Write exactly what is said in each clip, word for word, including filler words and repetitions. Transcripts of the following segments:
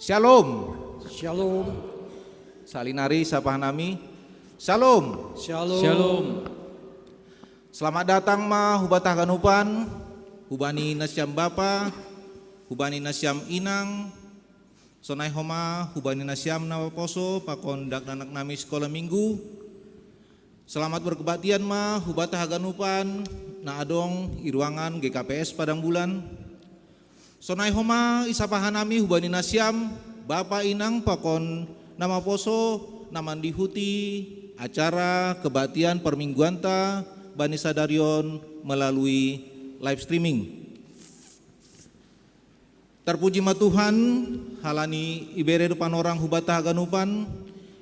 Shalom. Shalom. Salinari sapa hanami. Shalom. Shalom. Shalom. Selamat datang ma hubatah ganupan, hubani nasiam bapa, hubani nasiam inang, sonai homa hubani nasiam na maposo pakon dakdanak nami sekolah minggu. Selamat berkebaktian ma hubatah haganupan na adong i ruangan G K P S Padang Bulan. Sonai homa isapa hanami hubani nasiam, bapa inang pakon na maposo na mandihuti acara kebaktian permingguanta bani sadarion melalui live streaming. Terpuji ma Tuhan, halani ibere do panorang hubatah haganupan,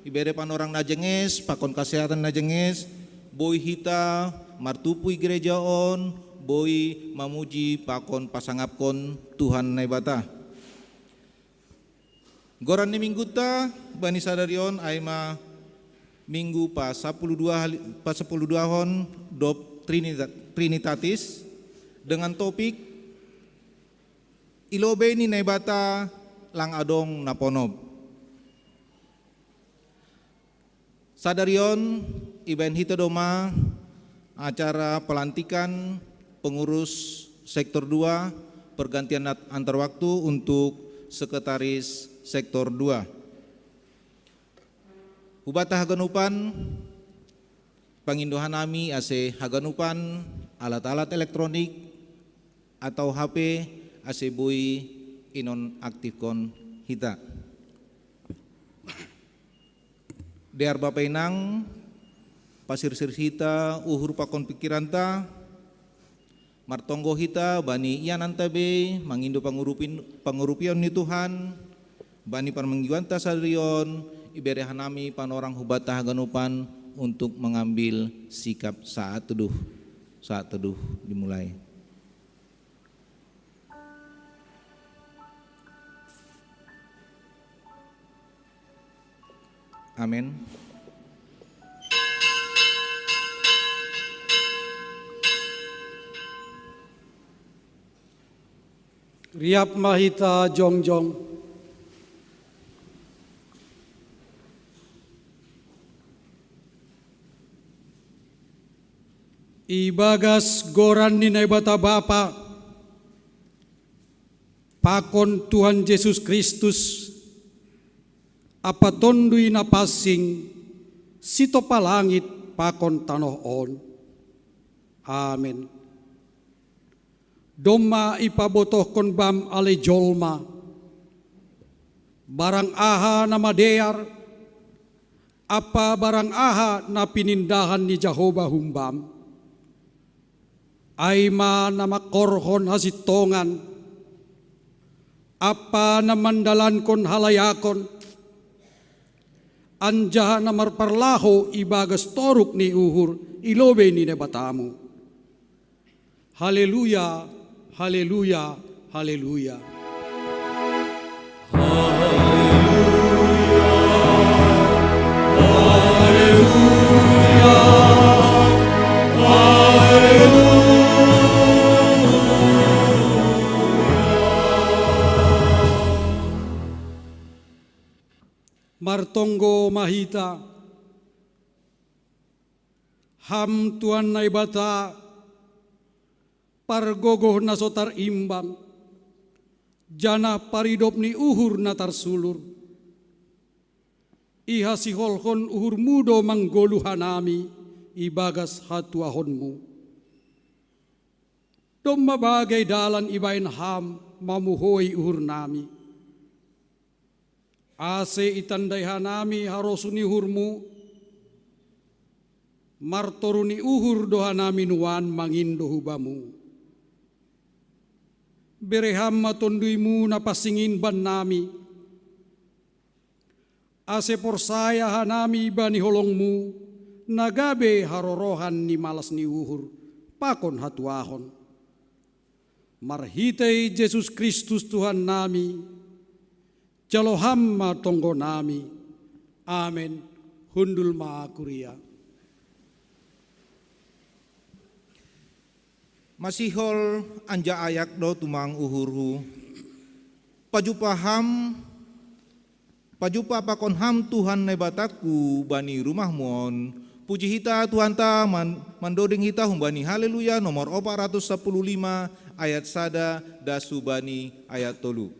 ibere panorang na jenges, pakon kasehatan na jenges, boi hita martupu i gereja on, boi mamuji pakon pasangapkon Tuhan Naibata. Goran ni mingguta bani sadarion ai ma minggu pa sapuluh dua hali, pa sapuluh dua hon dob Trinita-, Trinitatis, dengan topik I lobei ni Naibata lang adong na ponop. Sadarion ibaen hita do ma acara pelantikan pengurus sektor dua, pergantian antar waktu untuk sekretaris sektor dua. Hubatah haganupan, pangindo hanami ase haganupan alat-alat elektronik atau H P ase boi inonaktifkon hita. Dear bapa inang, pasirsir hita uhur pakon pikiranta, martonggo hita bani iananta bei mangindo pangurupion ni Tuhan, bani parmingguanta sadarion, ibere hanami panorang hubatah haganupan untuk mengambil sikap. Saat teduh, saat teduh dimulai. Amin. Riap ma hita jongjong. Ibagas goran ni Naibata Bapa, pakon Tuhan Jesus Kristus, Ampa Tonduy Napansing, sitompa langit pakon tanoh on. Amen. Domma ipabotohkon bam ale jolma, barang aha na madear, ampa barang aha na pinindahan ni Jahowa humbam. Ai ma na mangkorhon hasintongan, ampa na mandalankon halayakon, anjaha na marparlahou ibagas toruk ni uhur i lobei ni Naibatamu. Haleluya, haleluya, haleluya. Martonggo ma hita. Ham Tuhan Naibata, pargogoh na so tarimbang, janah paridop ni uhur na tarsulur. Ihasiholhon uhurmu do manggoluh hanami ibagas hatuahonmu. Domma bagei dalan ibaen ham mamuhoi uhurnami. Ase itandai hanami harosuh ni uhurmu, martoru ni uhur do hanami nuan mangindo hu bamu. Bere ham ma tonduymu na pansing in bannami, ase porsaya hanami bani holongmu, na gabe harorohan ni malas ni uhur pakon hatuahon. Marhitei Jesus Kristus Tuhannami, jalo ham ma tonggonami. Amen. Hundul ma kuria. Masihol anjaha ayak do tumang uhurhu. Pajumpaham Pajumpa pakon Ham Tuhan Naibatangku bani rumahmu on. Puji hita Tuhanta man-, mandoding hita humbani Haleluya nomor opat ratus sapuluh lima ayat sada das hubani ayat tolu.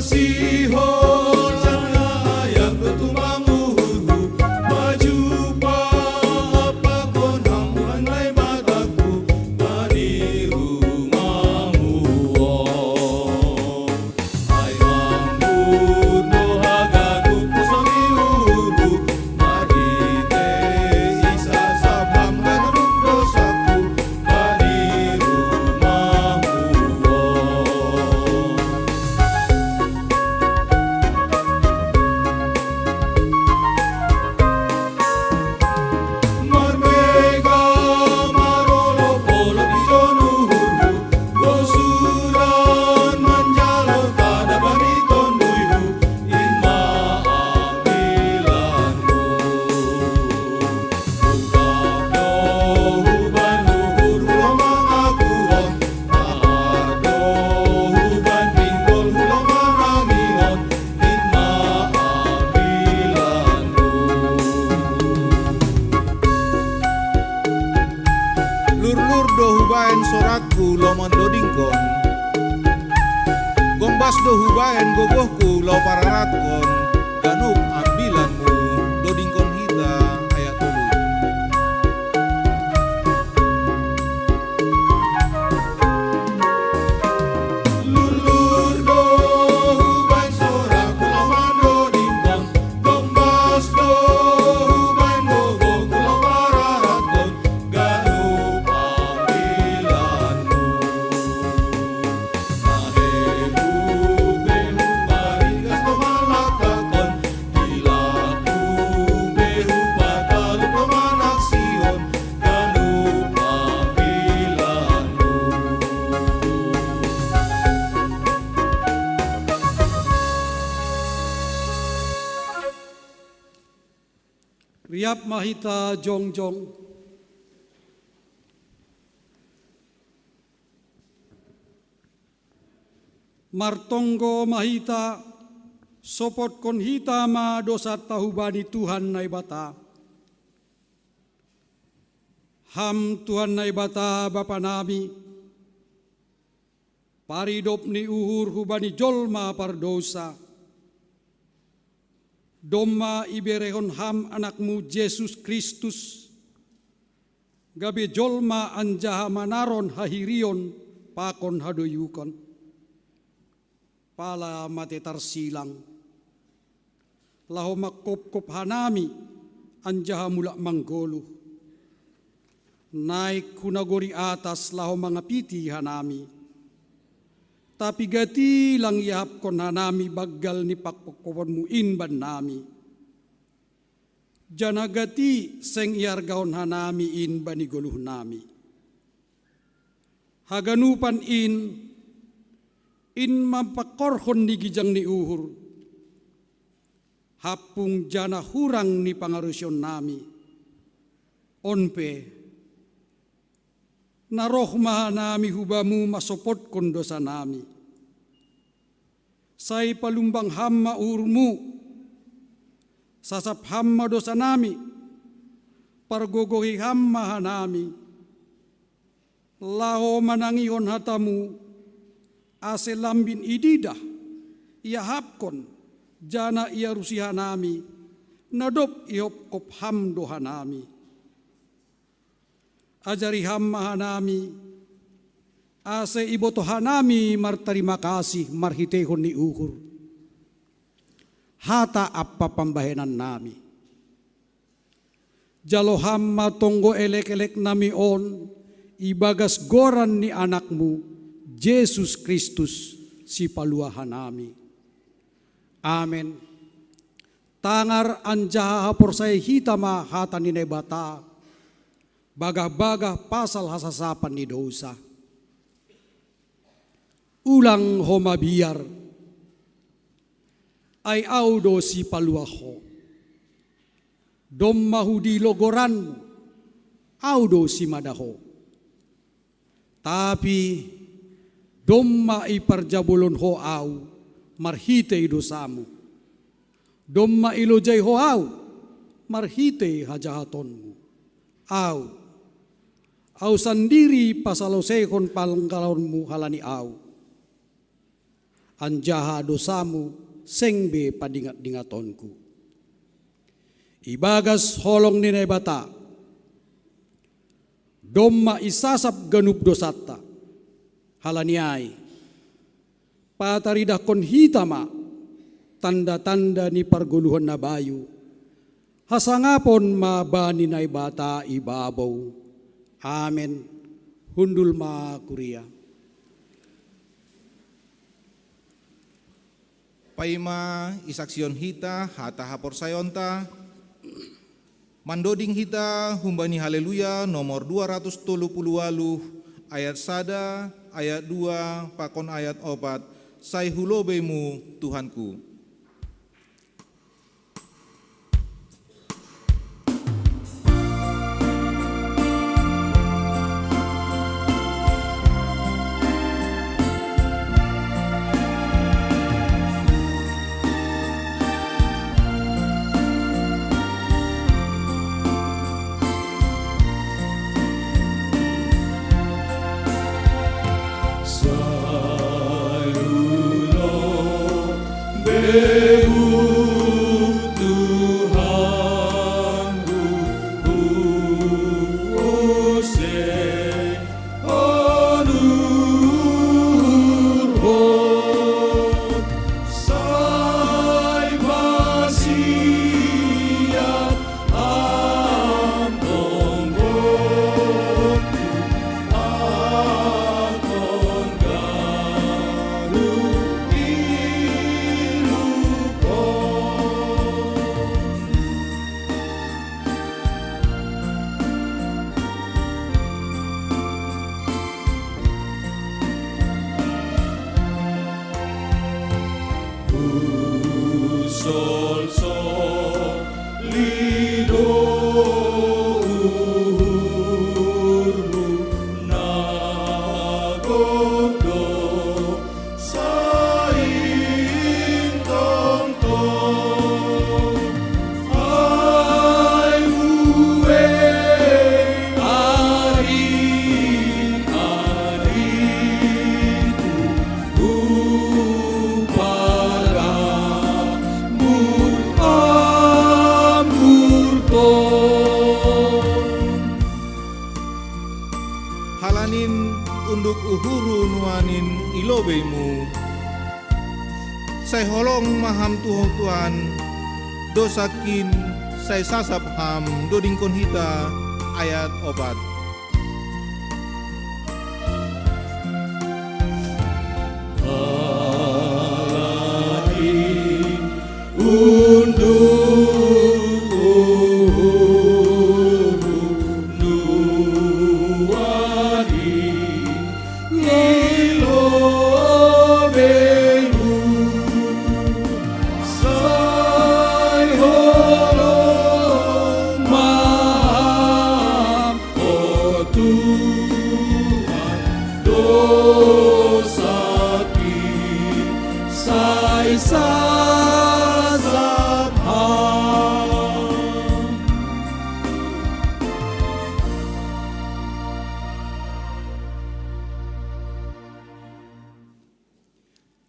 Masihol sana ayam ketumbang uhurhu, maju pa apa konang mulai mataku, tadi rumahmu. Ai manggur doha gadup kusoni uhurhu, marite isa sabam gadup dosaku, tadi rumahmu. Lurlur do hubaen sorakku laho mandodingkon. Gombas do hubaen gogohku laho pararatkon ganup ambilanmu. Dodingkon hita ayat tolu. Lurlur do hubaen sorakku laho mandodingkon, gombas do hubaen gogohku laho pararatkon ganup ambilanmu. Riap ma hita jongjong. Martonggo ma hita, sopotkon hita ma dosanta hubani Tuhan Naibata. Ham Tuhan Naibata Bapa nami, paridop ni uhur hubani jolma pardousa, domma iberehon Ham Anakmu Jesus Kristus, gabe jolma anjaha manaron hahirion pakon hadoyukon. Pala mate tarsilang, laho mangkopkop hanami anjaha mulak manggoluh. Naik hu nagori atas laho mangapiti hanami. Tapi gati lang iahapkon hanami banggal ni pangkopkoponmu in bannami. Janah gati seng iargahon hanami in bani goluhnami. Haganupan in, in ma pangkorhon ni ginjang ni uhur, hampung janah hurang ni pangarusionnami. On pe, na roh ma hanami hu Bamu mansopotkon dousanami. Sai palumbang Ham ma uhurMu, sasap Ham ma dousanami, pargogohi Ham ma hanami, laho manangihon hataMu, ase lambin ididah, iahapkon, janah iarusi hanami, na dob ihopkop Ham do hanami. Ajari Ham ma hanami, ase ibotoh hanami martarima kasih marhiteihon ni uhur, hata ampa pambahenannami. Jalo Ham ma tonggo elekeleknami on ibagas goran ni AnakMu, Jesus Kristus, Sipaluahanami. Amen. Tangar anjaha haporsayai hita ma hata ni Naibata, bagah-bagah pasal hasasapan ni dousa. Ulang ho mabiar, ai Ahu do sipaluah ho. Domma hudilo goranmu, Ahu do simada ho. Tapi domma iparjabolon ho Ahu marhitei dousamu. Domma ilojai ho Ahu marhitei hajahatonmu. Ahu, Ahu sandiri pasaloseihon panggalonmu halani Ahu. Anjaha dousamu seng be padingat-dingatonku. Ibagas holong ni Naibata, domma isasap ganup dousanta. Halani ai, pataridahkon hita ma tanda-tanda ni pargoluhan na bayu, hasangapon ma bani Naibata i babou. Amen. Hundul ma kuria. Paima isaksihon hita hata haporsayaonta, mandoding hita humbani Haleluya nomor dua ratus tolu puluh waluh, ayat sada, ayat dua, pakon ayat opat, sai hu lobeimu, Tuhanku. Halanin unduk uhurhu nuanin i lobeimu. Sai holong ma ham tu ho Tuhan, dousakin sai sasap ham. Dodingkon hita ayat opat.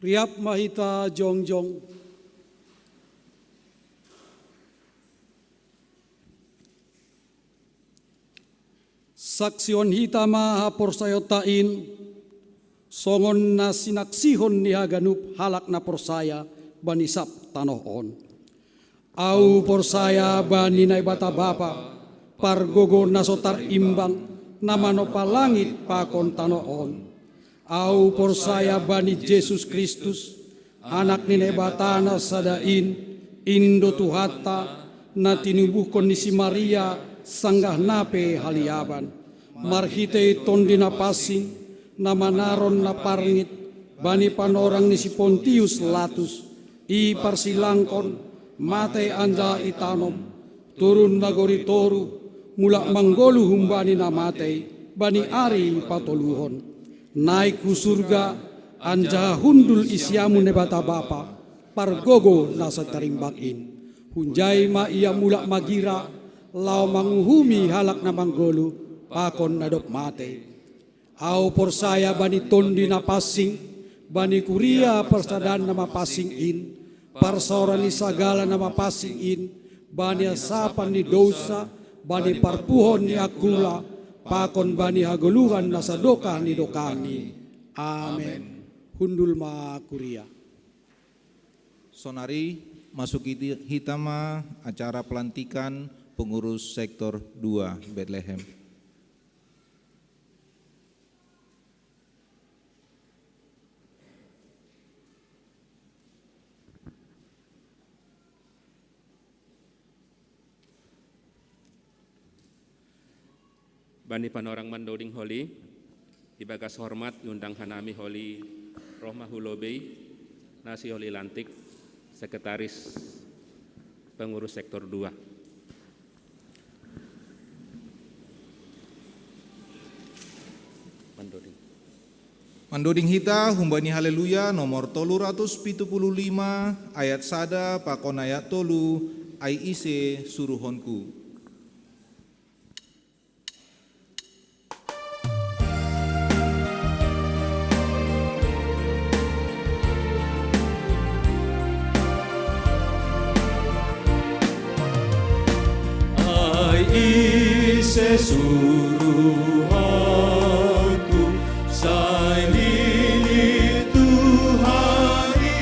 Riap ma hita jongjong. Saksihon hita ma haporsayaonta in, songon na sinaksihon ni haganup halak na porsaya bani sab tanoh on. Ahu porsaya bani Naibata Bapa, pargogo na so tarimbang, na manompa langit pakon tanoh on. Ahu porsaya bani Jesus Kristus, Anak ni Naibata na sada in, Indo Tuhanta, na tinubuhkon ni si Maria sanggah na pe haliaban. Marhitei Tondi Napansing, na manaron na parngit bani panorang ni si Pontius Latus, iparsilangkon, matei anjaha itanom, turun nagori toruh, mulak manggoluh humbani na matei bani ari patoluhon. Naik hu surga, anjaha hundul i siamun Naibata Bapa, pargogoh na sai tarimbang in. Hunjai ma ia mulak magira, laho manguhumi halak na manggoluh pakon na dob matei. Ahu porsaya bani Tondi Napansing, bani kuria parsadaan na mapansing in, parsaoran ni sagala na mapansing in, bani asapan ni dousa, bani parpuhon ni angkula, pakon bani hagoluhan na sadokah ni dokahni. Amen. Hundul ma kuria. Sonari masuki hita ma acara pelantikan pengurus sektor dua Betlehem. Bani panorang mandoding holi, ibagas hormat iundang hanami holi roh ma hu lobei, na si holi lantik, sekretaris pengurus sektor dua. Mandoding. Mandoding hita humbani Haleluya nomor tolu ratus pitu puluh lima, ayat sada pakon ayat tolu, ai ise suruhonku. Ai ise suruhonku, sai lili Tuhan i,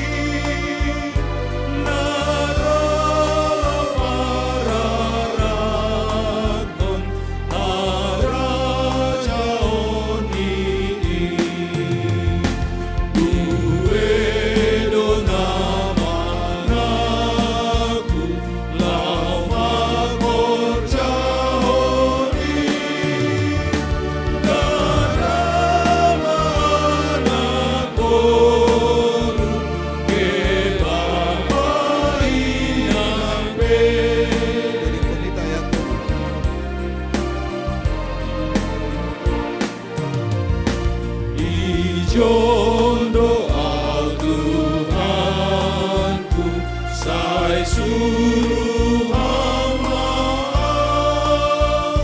na ro pararaton harajaon i. Due do na mangaku laho mangkorjahon i, na ra ma anak boru, kebang ma i nang pe. Ijon do Au Tuhanku, sai suruh Ham ma ahu,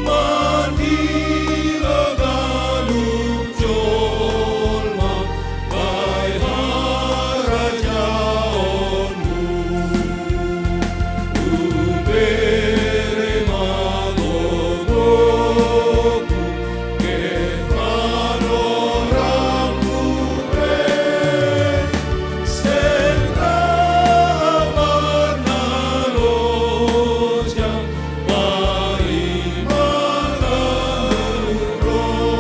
mandilo ganup jolma bai harajaonmu. Humbere ma gogohku, kepanoranku pe, sendra amar na lojang, paima ganup roh.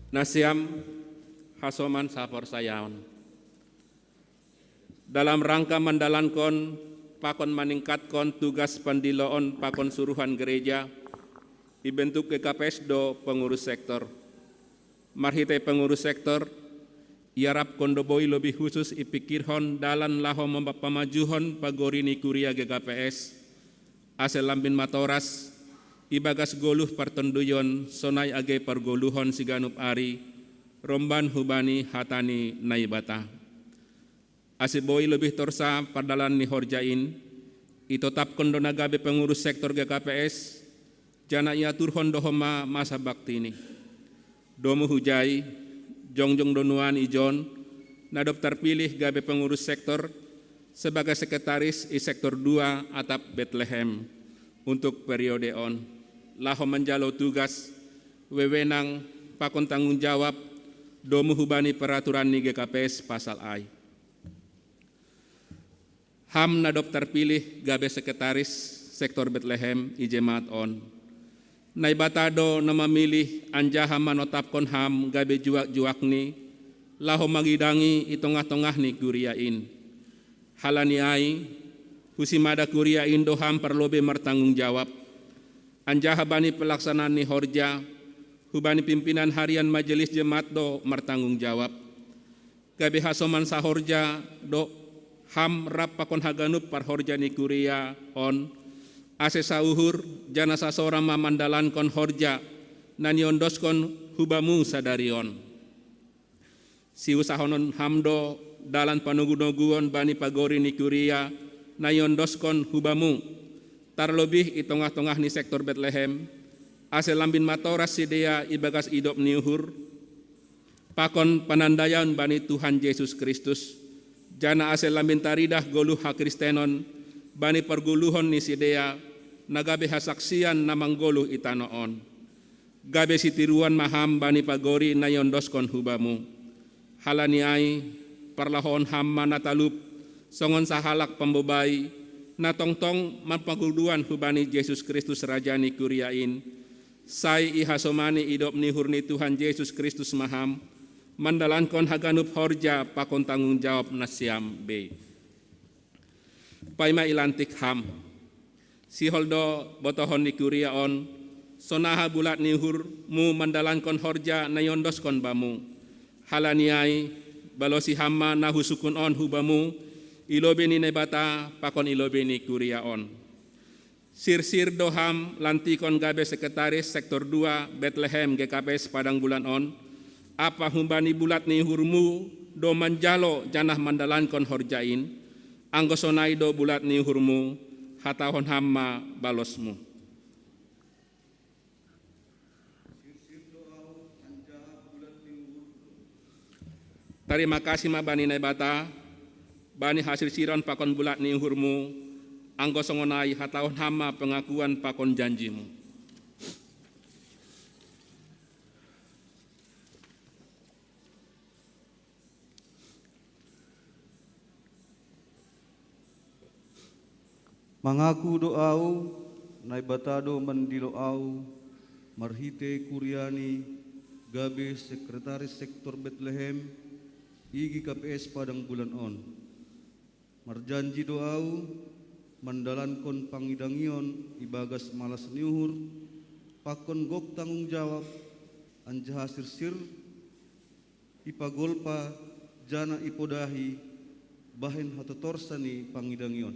Nasiam hasoman saporsayaon. Dalam rangka mandalankon pakon maningkatkon tugas pandiloon pakon suruhan gereja, ibentuk G K P S do pengurus sektor. Marhitei pengurus sektor, iarapkon do boi lobih husus ipingkirhon dalan laho mamba-, pamajuhon pagori ni kuria G K P S, ase lambin matoras, ibagas goluh partonduyon sonai age pargoluhon siganup ari, romban hubani hata ni Naibata. Ase boi lobih torsa pardalan ni horja in, itotapkon do na gabe pengurus sektor G K P S, janah iaturhon do homa masa baktini. Domu hujai, jongjong do nuan ijon, na dob tarpilih gabe pengurus sektor, sebagai sekretaris i sektor dua atap Betlehem, untuk periode on, laho manjalo tugas, wewenang, pakon tanggung jawab, domu hubani peraturan ni G K P S pasal ai. Ham na dob tarpilih gabe sekretaris sektor Betlehem i jemaat on. Naibata do na mamilih anjaha manotapkon ham gabe juak-juakni, laho mangidangi i tongah-tongah ni kuria in. Halani ai, husimada kuria in do ham parlobei martanggung jawab, anjaha bani pelaksanaan ni horja, hubani pimpinan harian majelis jemaat do martanggung jawab. Gabe hasoman sahorja do ham rap pakon haganup parhorja ni kuria on, ase sauhur, janah sasora ma mandalankon horja na niondoskon hubamu sadari on. Siusahonon ham do dalan panogu-noguon bani pagori ni kuria na iondoskon hubamu, tarlobih i tongah-tongah ni sektor Betlehem, ase lambin matoras sidea ibagas idop ni uhur, pakon panandaion bani Tuhan Jesus Kristus, janah ase lambin taridah goluh hakristenon bani pargoluhon ni sidea, na gabe hasaksian na manggoluh i tanoh on. Gabe sitiruon ma ham bani pagori na iondoskon hubamu. Halani ai, parlahoon ham ma na talup, songon sahalak pambobai, na tongtong marpanguluan hubani Jesus Kristus Raja ni kuria in, sai ihasomani idop ni uhur ni Tuhan Jesus Kristus ma ham, mandalankon haganup horja pakon tanggung jawab nasiam bei. Paima ilantik ham. Sihol do botohon ni kuria on, sonaha bulat ni uhurmu mandalankon horja na iondoskon bamu. Halani ai, balosi ham ma na husungkun on hubamu, i lobei ni Naibata pakon i lobei ni kuria on. Sirsir do ham lantikon gabe sekretaris sektor dua Betlehem G K P S Padang Bulan on, ampa humbani bulat ni uhurmu do manjalo janah mandalankon horja in, anggo sonai do bulat ni uhurmu, hatahon ham ma balosmu. Tarima kasih ma bani Naibata, bani hasirsiron pakon bulat ni uhurmu, anggo songon ai hatahon ham ma pengakuan pakon janjimu. Mangaku do ahu, Naibata do mandilo ahu, marhitei kuriani gabe sekretaris sektor Betlehem, i G K P S Padang Bulan on. Marjanji do ahu, mandalankon pangidangion ibagas malas ni uhur, pakon gok tanggung jawab, anjaha sirsir, ipagolpa, janah ipodahi, bahen hatotorsa ni pangidangion.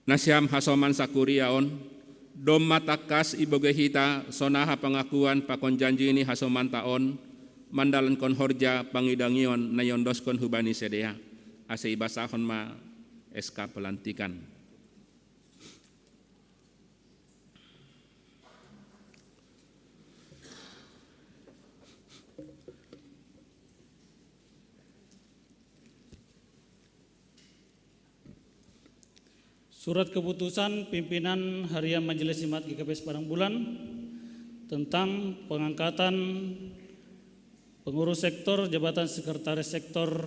Nasiam hasoman sakuria on, domma tangkas ibogei hita sonaha pangakuan pakon janji ni hasomanta on, mandalankon horja pangidangion na iondoskon hubani sidea, ase ibasahon ma S K pelantikan. Surat keputusan pimpinan harian Majelis Jemaat G K P S Padang Bulan tentang pengangkatan pengurus sektor jabatan sekretaris sektor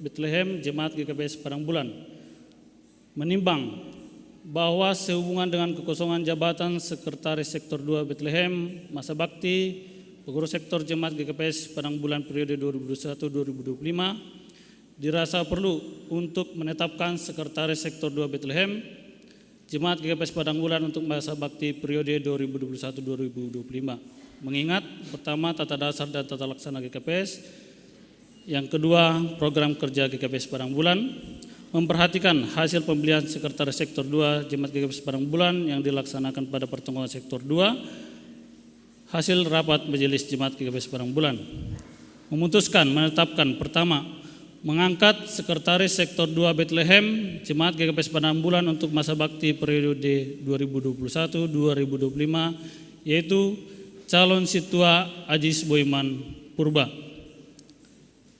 Betlehem Jemaat G K P S Padang Bulan. Menimbang bahwa sehubungan dengan kekosongan jabatan sekretaris sektor dua Betlehem masa bakti pengurus sektor Jemaat G K P S Padang Bulan periode dua ribu dua puluh satu dua ribu dua puluh lima, dirasa perlu untuk menetapkan sekretaris sektor dua Betlehem Jemaat G K P S Padang Bulan untuk masa bakti periode dua ribu dua puluh satu dua ribu dua puluh lima. Mengingat, pertama, tata dasar dan tata laksana G K P S, yang kedua, program kerja G K P S Padang Bulan, memperhatikan hasil pemilihan sekretaris sektor dua Jemaat G K P S Padang Bulan yang dilaksanakan pada pertemuan sektor dua, hasil rapat Majelis Jemaat G K P S Padang Bulan. Memutuskan menetapkan, pertama, mengangkat sekretaris sektor dua Betlehem Jemaat G K P S Padang Bulan untuk masa bakti periode dua ribu dua puluh satu dua ribu dua puluh lima, yaitu calon Situa Ajis Boiman Purba.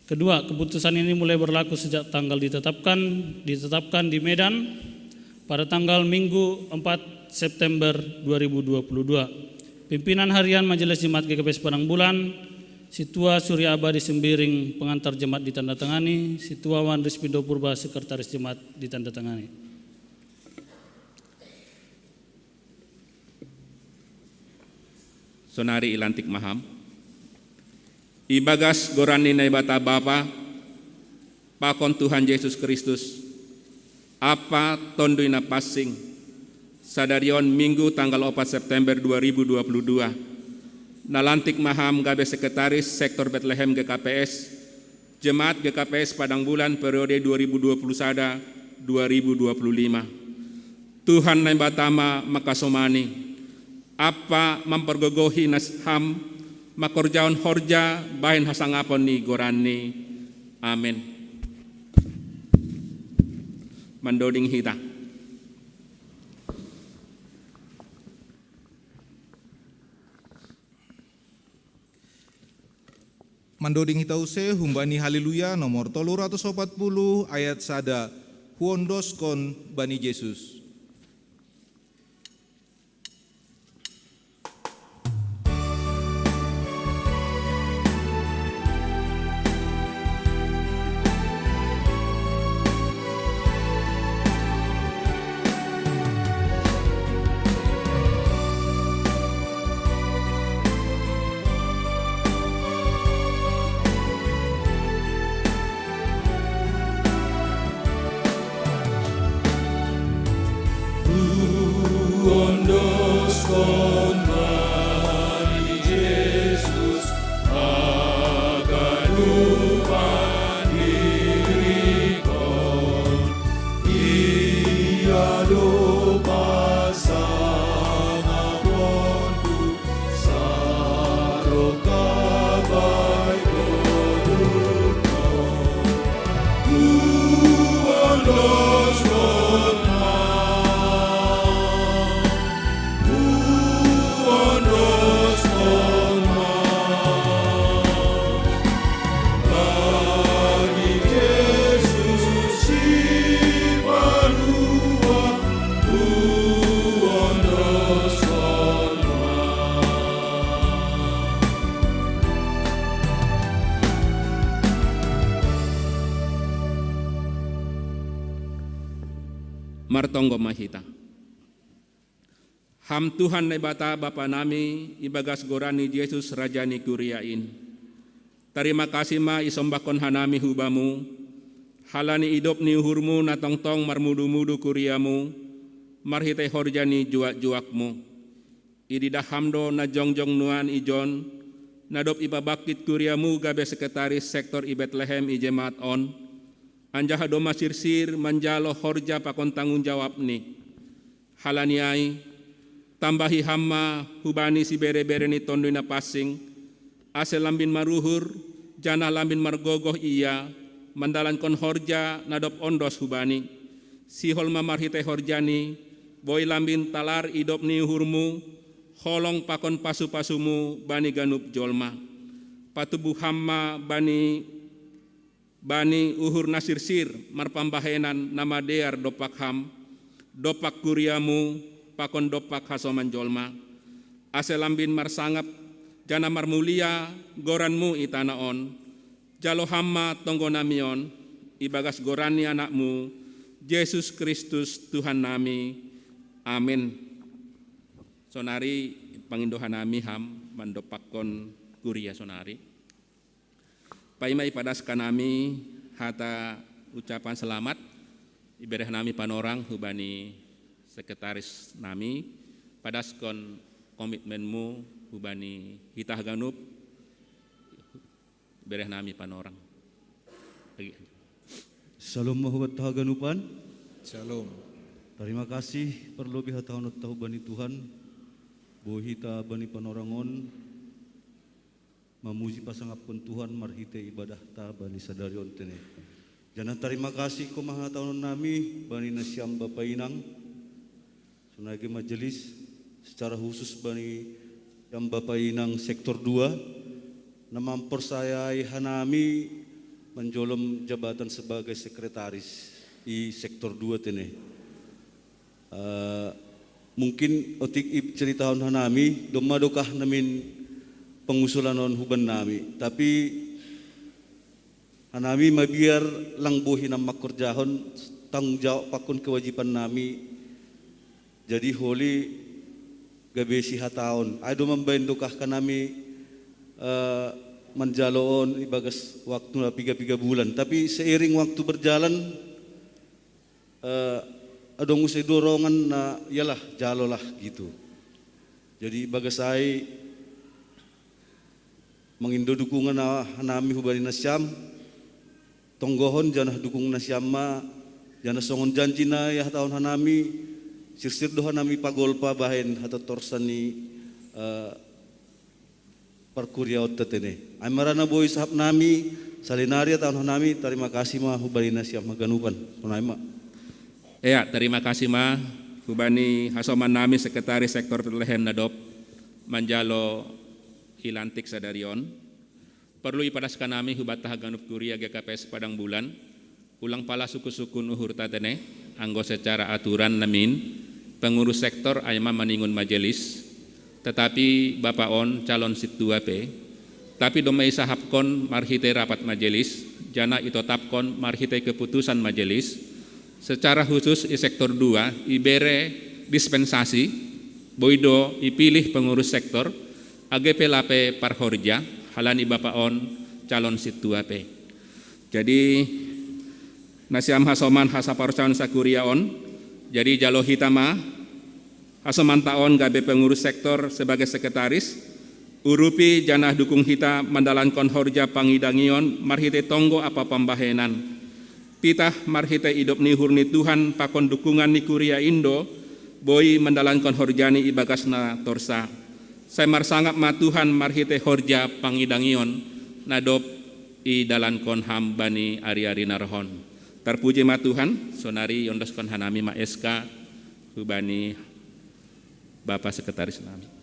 Kedua, keputusan ini mulai berlaku sejak tanggal ditetapkan ditetapkan di Medan pada tanggal Minggu empat September dua ribu dua puluh dua. Pimpinan harian Majelis Jemaat G K P S Padang Bulan, Situa Surya Abadi Sembiring, pengantar jemaat, ditandatangani Situa Wan Rispindo Purba, sekretaris jemaat, ditandatangani. Sonari ilantik ma ham. Ibagas goran ni Naibata Bapa, pakon Tuhan Jesus Kristus, Ampa Tonduy Napansing, sadari on Minggu tanggal opat September dua ribu dua puluh dua, nalantik ma ham gabe sekretaris sektor Betlehem G K P S, Jemaat G K P S Padang Bulan periode dua ribu dua puluh sada dua ribu dua puluh lima. Tuhan Naibata ma mangkasomani, Ampa mampargogohi nas ham mangkorjahon horja bahen hasangapon ni goranNi. Amen. Mandoding hita. Mandoding hita use humbani Haleluya nomor tolu ratus opat puluh ayat sada, Huondoskon bani Jesus. Martonggo ma hita. Ham Tuhan Naibata Bapa nami, ibagas goran ni Jesus Raja ni kuria in. Tarima kasih ma isombahkon hanami hu Bamu, halani idop ni uhurMu na tongtong marmudu-mudu kuriaMu, marhitei horja ni juak-juakMu. Ididah Ham do na jongjong nuan ijon, na dob ipabangkit kuriaMu gabe sekretaris sektor i Betlehem i jemaat on, anjaha domma sirsir manjalo horja pakon tanggung jawabni. Halani ai, tambahi Ham ma hubani sibere-bere ni Tonduy Napansing, ase lambin maruhur, janah lambin margogoh ia, mandalankon horja na dob ondos hubani. Sihol ma marhitei horjani, boi lambin talar idop ni uhurMu, holong pakon pasu-pasuMu bani ganup jolma. Patubuh Ham ma bani bani uhur na sirsir marpambahenan na madear dompak Ham, dompak kuriaMu, pakon dompak hasoman jolma. Ase lambin marsangap, janah marmulia goranMu i tanoh on, jalo Ham ma tonggo nami on, ibagas goran ni AnakMu, Jesus Kristus Tuhan nami. Amin. Sonari pangindo hanami Ham mandompakkon kuria sonari. Paima ipadas hanami hata ucapan selamat, ibereh nami panorang hubani sekretaris nami, padaskon komitmenmu hubani hita haganup, ibereh nami panorang. Lagi. Shalom ma hubanta haganupan. Shalom. Tarima kasih parlobei hatahononta hubani Tuhan, boi hita bani panorang on, mamuji pasangapkon Tuhan marhitei ibadahta bani sadari on tene. Janah tarima kasih koma hatahonon nami bani nasiam bapa inang, sonai ge majelis, secara khusus bani nasiam bapa inang sektor dua, na mamporsayai hanami manjolom jabatan sebagai sekretaris i sektor dua tene. Eh, mungkin otik iceritahon hanami, domma dokah namin pengusulan on hubannami. Tapi hanami mabiar lang boi hinan mangkorjahon tanggung jawab pakon kewajiban nami. Jadi holi gabe sihataon. Ai do mambaen do kah hanami, eh, manjalo on ibagas waktu na piga-piga bulan. Tapi seiring waktu berjalan, eh, adong muse dorongan na, iyalah, jalolah gitu. Jadi ibagas ai mangindo dukungan na hanami hubani nasiam, tonggohon janah dukung nasiam ma, janah songon janji na ihatahon hanami, sirsir do hanami pagolpa bahen hatatorsan ni, eh, parkuriaonta tene. Ai marana boi sahap nami, salinari ihatahon hanami, tarima kasih ma hubani nasiam haganupan. Sonai ma. Ea, tarima kasih ma hubani hasoman nami sekretaris sektor Betlehem na dob manjalo ilantik sadari on. Perlu ipadas hanami hubanta haganup kuria G K P S Padang Bulan, ulang pala sungkun-sungkun uhurta tene, anggo secara aturan namin, pengurus sektor ai ma maningon majelis, tetapi bapa on calon sintua pe, tapi domma isahapkon marhite rapat majelis, janah itotapkon marhite keputusan majelis, secara khusus i sektor dua ibere dispensasi, boi do ipilih pengurus sektor, age pe lape parhorja, halani bapa on calon sintua pe. Jadi, nasiam hasoman hasaparsaon sakuria on, jadi jalo hita ma hasomanta on gabe pengurus sektor sebagai sekretaris, urupi janah dukung hita mandalankon horja pangidangion marhite tonggo ampa pambahenan. Pitah marhite idop ni uhur ni Tuhan pakon dukungan ni kuria in do boi mandalankon horjani ibagas na torsa. Sai marsangap ma Tuhan marhite horja pangidangion na dob idalankon ham bani ari-ari na roh on. Tarpuji ma Tuhan, sonari iondoskon hanami ma S K hubani Bapa Sekretaris nami.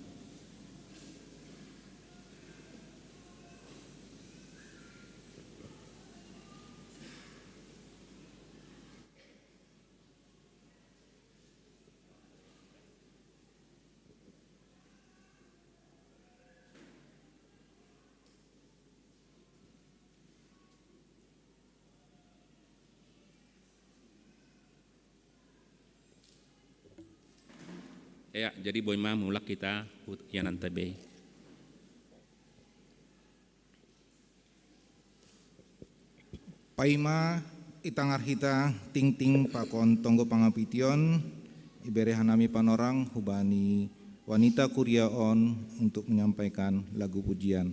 Ea, jadi boi ma mulak hita tu iananta be. Paima itangar hita tingting pakon tonggo pangapition, ibere hanami panorang hubani wanita kuria on untuk menyampaikan lagu pujian.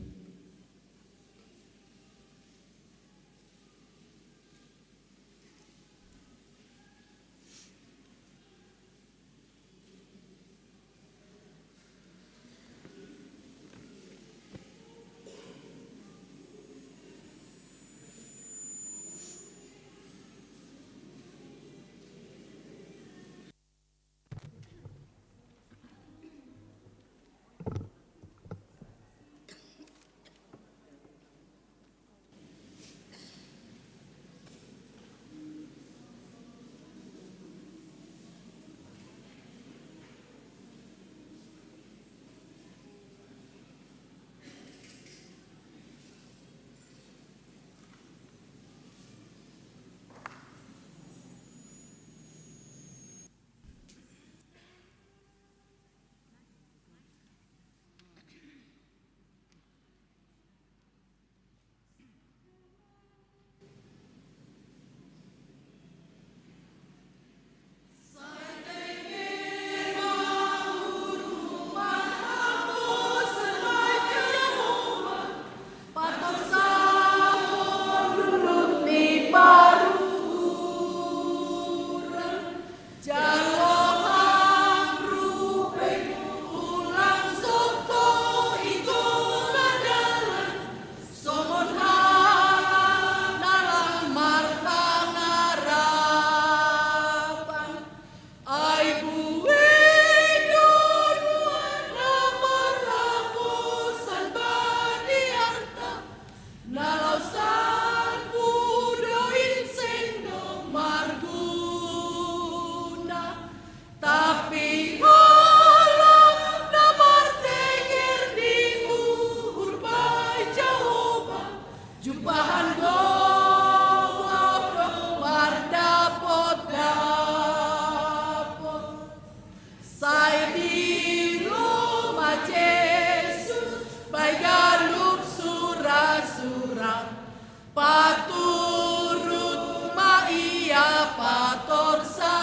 Paturut ma ia patorsa.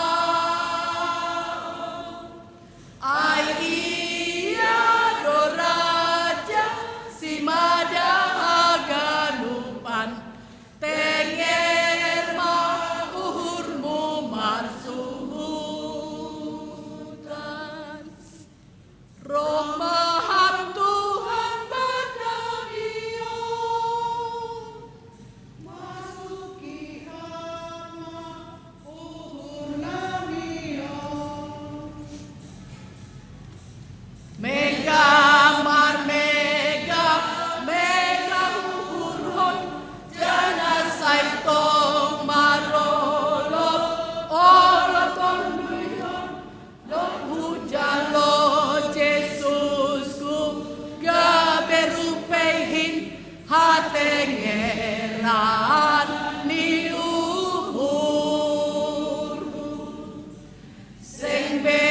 Ai ia do raja si mada haganupan, tenger ma uhurmu marsuhutan. Roh ma ham Tuhan Batanio, masuki ham ma uhur namio. Mega mar mega, mega uhurhon, jana sai tong marolop olop on duihon. Dob hujalo Jesusku, gabe rupeihin hatengeran ni uhurhu. Seng be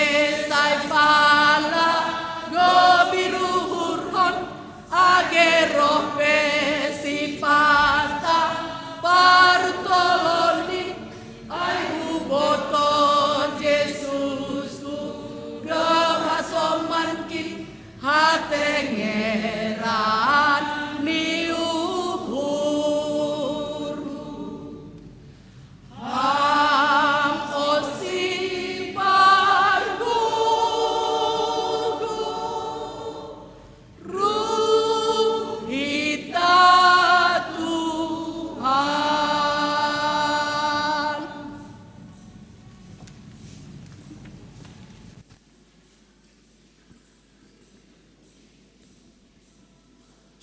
sai pala gobi ruhurhon, age roh pe sipata parutolonin. Ai huboto Jesusku, dob hasomankin hatengeran ni uhurhu. Ham osi pargogo, ruh hita Tuhan.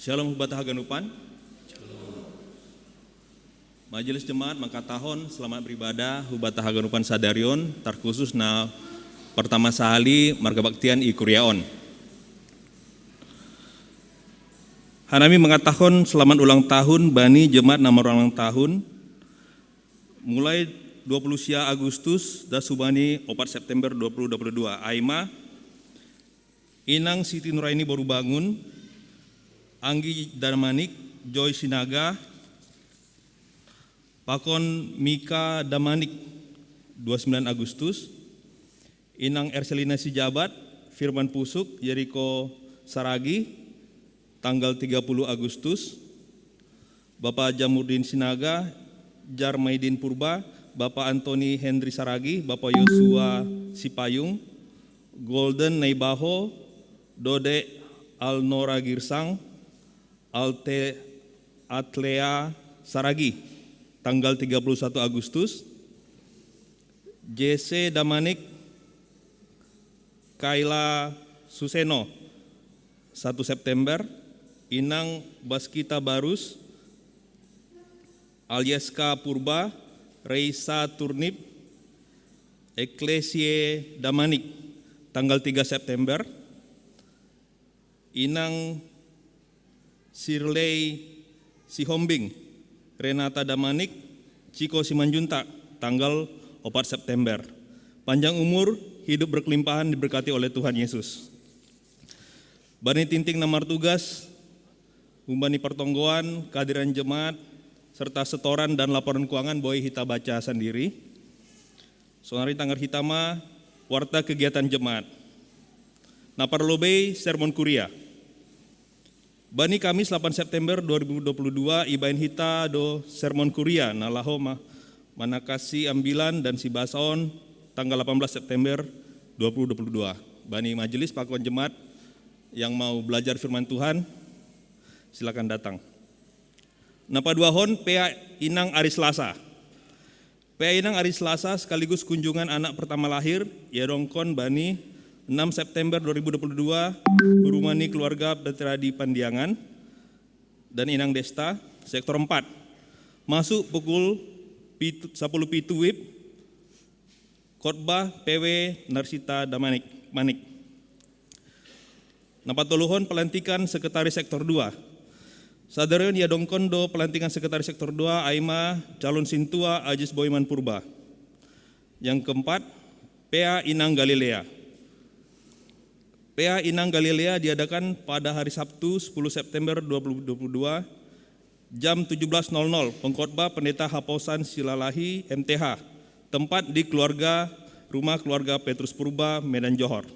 Shalom hubata haganupan. Majelis jemaat mangkatahon selamat beribadah hubata haganupan sadarion, tarkhusus na pertama sahali marga baktian i kuria on. Hanami mangkatahon selamat ulang tahun bani jemaat na marulang tahun, mulai dua puluh sia Agustus das hubani opat September dua puluh dua puluh dua. Ai ma Inang Siti Nuraini Borubangun, Anggi Damanik, Joy Sinaga, pakon Mika Damanik, dua sembilan Agustus, Inang Erselina Sijabat, Firman Pusuk, Yeriko Saragi, tanggal tiga puluh Agustus, Bapak Jamurdin Sinaga, Jarmaidin Purba, Bapak Antoni Hendri Saragi, Bapak Yosua Sipayung, Golden Naibaho, Dode Alnora Girsang, Alte Atlea Saragi, tanggal tiga puluh satu Agustus, J C Damanik, Kaila Suseno, satu September, Inang Baskita Barus, Alyeska Purba, Reisa Turnip, Eklesie Damanik, tanggal tiga September, Inang Sirlei Sihombing, Renata Damanik, Ciko Simanjuntak, tanggal opat September. Panjang umur, hidup berkelimpahan, diberkati oleh Tuhan Yesus. Bani tingting na martugas, humbani pertonggoan, kehadiran jemaat, serta setoran dan laporan keuangan boi hita baca sandiri. Sonari tangar hita ma warta kegiatan jemaat. Na parlobei sermon kuria. Bani Kamis lapan September dua ribu dua puluh dua, ibaen hita do sermon kuria na laho ma-, manakasi ambilan dan sibasaon tanggal delapan belas September dua ribu dua puluh dua. Bani majelis pakon jemaat yang mau belajar firman Tuhan, silakan datang. Na paduahon, pea inang ari Selasa. Pea inang ari Selasa sekaligus kunjungan anak pertama lahir, iadongkon bani enam September dua ribu dua puluh dua, hurumani keluarga Petradi Pandiangan dan Inang Desta, sektor empat. Masuk pukul pitu, sapuluh pitu wib, khotbah P W Narsita Damanik, Manik. Na patoluhon, pelantikan sekretaris sektor dua. Sadarion iadongkon do pelantikan sekretaris sektor dua, ai ma calon sintua Ajis Boiman Purba. Yang keempat, Pea Inang Galilea. Pea Inang Galilea diadakan pada hari Sabtu, sepuluh September dua ribu dua puluh dua, Jam tujuh belas nol nol, pengkhotbah Pendeta Haposan Silalahi, M T H. Tempat di keluarga, rumah keluarga Petrus Purba, Medan Johor.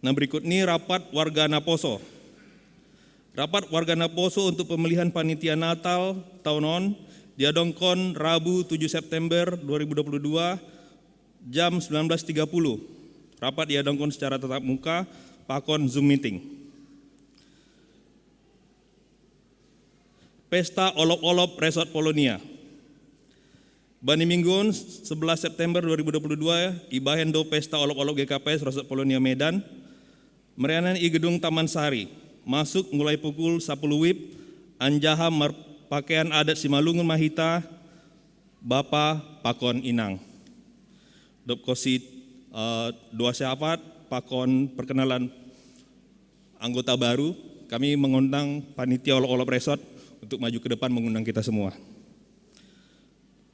Nah, berikut ini rapat warga Naposo. Rapat warga Naposo untuk pemilihan panitia Natal tahun on diadongkon Rabu tujuh September dua ribu dua puluh dua, jam sembilan belas tiga puluh. Rapat diadongkon secara tatap muka, pakon Zoom meeting. Pesta Olop-Olop Resort Polonia. Bani Minggu on sebelas September dua ribu dua puluh dua, ibahen do Pesta Olop-Olop G K P S Resort Polonia Medan, merianan i Gedung Taman Sari, masuk mulai pukul sepuluh wib, anjaha marpakaian adat Simalungun mahita, bapa pakon inang. Dop kosit, eh, doa syafaat, pakon perkenalan anggota baru, kami mengundang panitia Olop-Olop Resort untuk maju ke depan mengundang kita semua.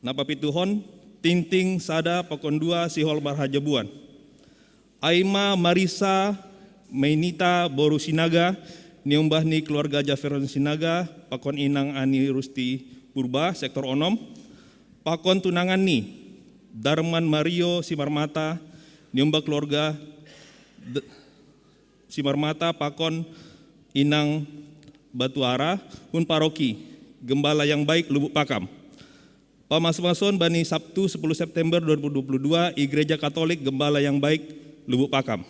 Napa pituhon, Tingting sada pakon dua Sihol Marhajabuan. Aima Marisa Mainita boru Sinaga, niombah ni keluarga Jaferon Sinaga, pakon inang Ani Rusti Purba, sektor onom, pakon tunangan ni Darman Mario Simarmata, niombah keluarga D-, Simarmata, pakon inang Batuara, hun paroki Gembala yang Baik, Lubuk Pakam. Pamas-mason bani Sabtu sepuluh September dua ribu dua puluh dua, i Gereja Katolik Gembala yang Baik, Lubuk Pakam.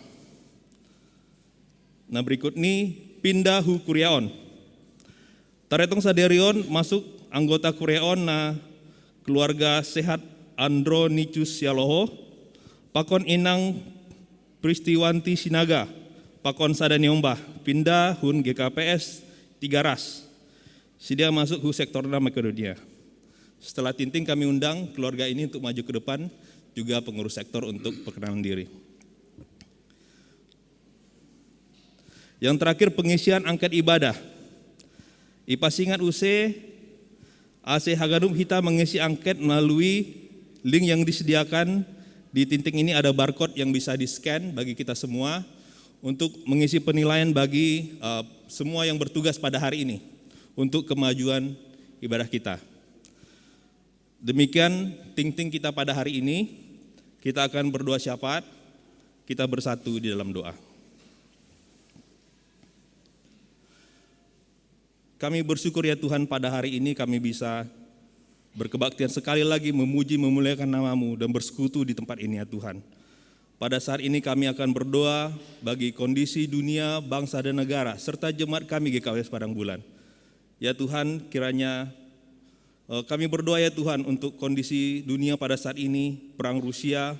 Nah, berikut ni pindah hu kuriaon. Taretong saderion masuk anggota kuriaon na keluarga sehat Andro Nicus Sialoho, pakon inang Pristiwanti Sinaga, pakon sada niombah, pindah hun G K P S Tiga Ras. Sidia masuk hu sektor enam Makedonia. Setelah Tingting, kami undang keluarga ini untuk maju ke depan, juga pengurus sektor untuk perkenalan diri. Yang terakhir, pengisian angket ibadah. Ipasingat use, ase haganup hita mengisi angket melalui link yang disediakan di Tingting ini, ada barcode yang bisa di-scan bagi kita semua untuk mengisi penilaian bagi, eh, semua yang bertugas pada hari ini untuk kemajuan ibadah kita. Demikian Tingting kita pada hari ini. Kita akan berdoa syafaat. Kita bersatu di dalam doa. Kami bersyukur, ya Tuhan, pada hari ini kami bisa berkebaktian sekali lagi memuji, memuliakan nama-Mu dan bersekutu di tempat ini, ya Tuhan. Pada saat ini kami akan berdoa bagi kondisi dunia, bangsa dan negara, serta jemaat kami G K W S Padang Bulan. Ya Tuhan, kiranya, eh, kami berdoa, ya Tuhan, untuk kondisi dunia pada saat ini, perang Rusia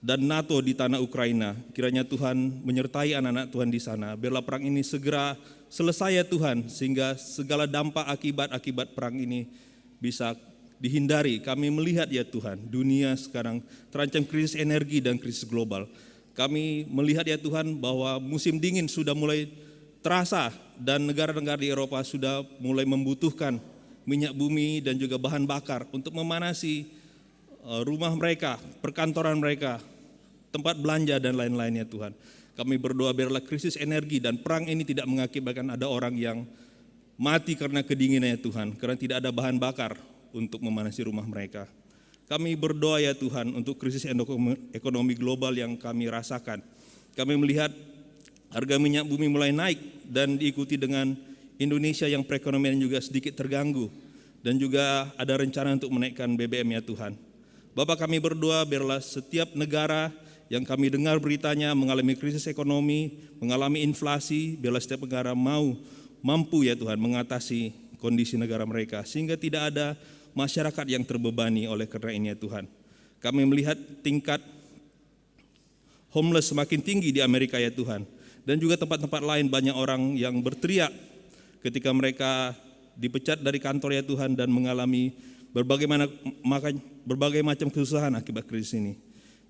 dan nato di tanah Ukraina. Kiranya Tuhan menyertai anak-anak Tuhan di sana. Biarlah perang ini segera selesai, ya Tuhan, sehingga segala dampak akibat-akibat perang ini bisa dihindari. Kami melihat, ya Tuhan, dunia sekarang terancam krisis energi dan krisis global. Kami melihat, ya Tuhan, bahwa musim dingin sudah mulai terasa dan negara-negara di Eropa sudah mulai membutuhkan minyak bumi dan juga bahan bakar untuk memanasi, eh, rumah mereka, perkantoran mereka, tempat belanja dan lain-lainnya, Tuhan. Kami berdoa, biarlah krisis energi dan perang ini tidak mengakibatkan ada orang yang mati karena kedinginan, ya Tuhan, karena tidak ada bahan bakar untuk memanasi rumah mereka. Kami berdoa, ya Tuhan, untuk krisis endokomi-, ekonomi global yang kami rasakan. Kami melihat harga minyak bumi mulai naik dan diikuti dengan Indonesia yang perekonomian juga sedikit terganggu dan juga ada rencana untuk menaikkan B B M, ya Tuhan. Bapa, kami berdoa, biarlah setiap negara yang kami dengar beritanya mengalami krisis ekonomi, mengalami inflasi, biarlah setiap negara mau, mampu, ya Tuhan, mengatasi kondisi negara mereka, sehingga tidak ada masyarakat yang terbebani oleh karena ini, ya Tuhan. Kami melihat tingkat homeless semakin tinggi di Amerika, ya Tuhan. Dan juga tempat-tempat lain banyak orang yang berteriak ketika mereka dipecat dari kantor, ya Tuhan, dan mengalami berbagai mana-, maka-, berbagai macam kesusahan akibat krisis ini.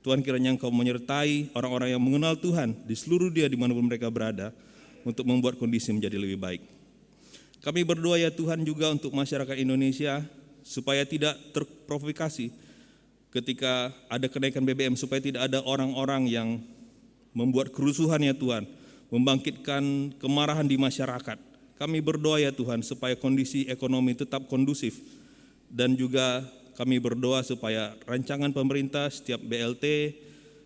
Tuhan, kiranya Engkau menyertai orang-orang yang mengenal Tuhan di seluruh dunia di mana pun mereka berada untuk membuat kondisi menjadi lebih baik. Kami berdoa, ya Tuhan, juga untuk masyarakat Indonesia supaya tidak terprovokasi ketika ada kenaikan B B M, supaya tidak ada orang-orang yang membuat kerusuhan, ya Tuhan, membangkitkan kemarahan di masyarakat. Kami berdoa ya Tuhan supaya kondisi ekonomi tetap kondusif, dan juga kami berdoa supaya rancangan pemerintah setiap B L T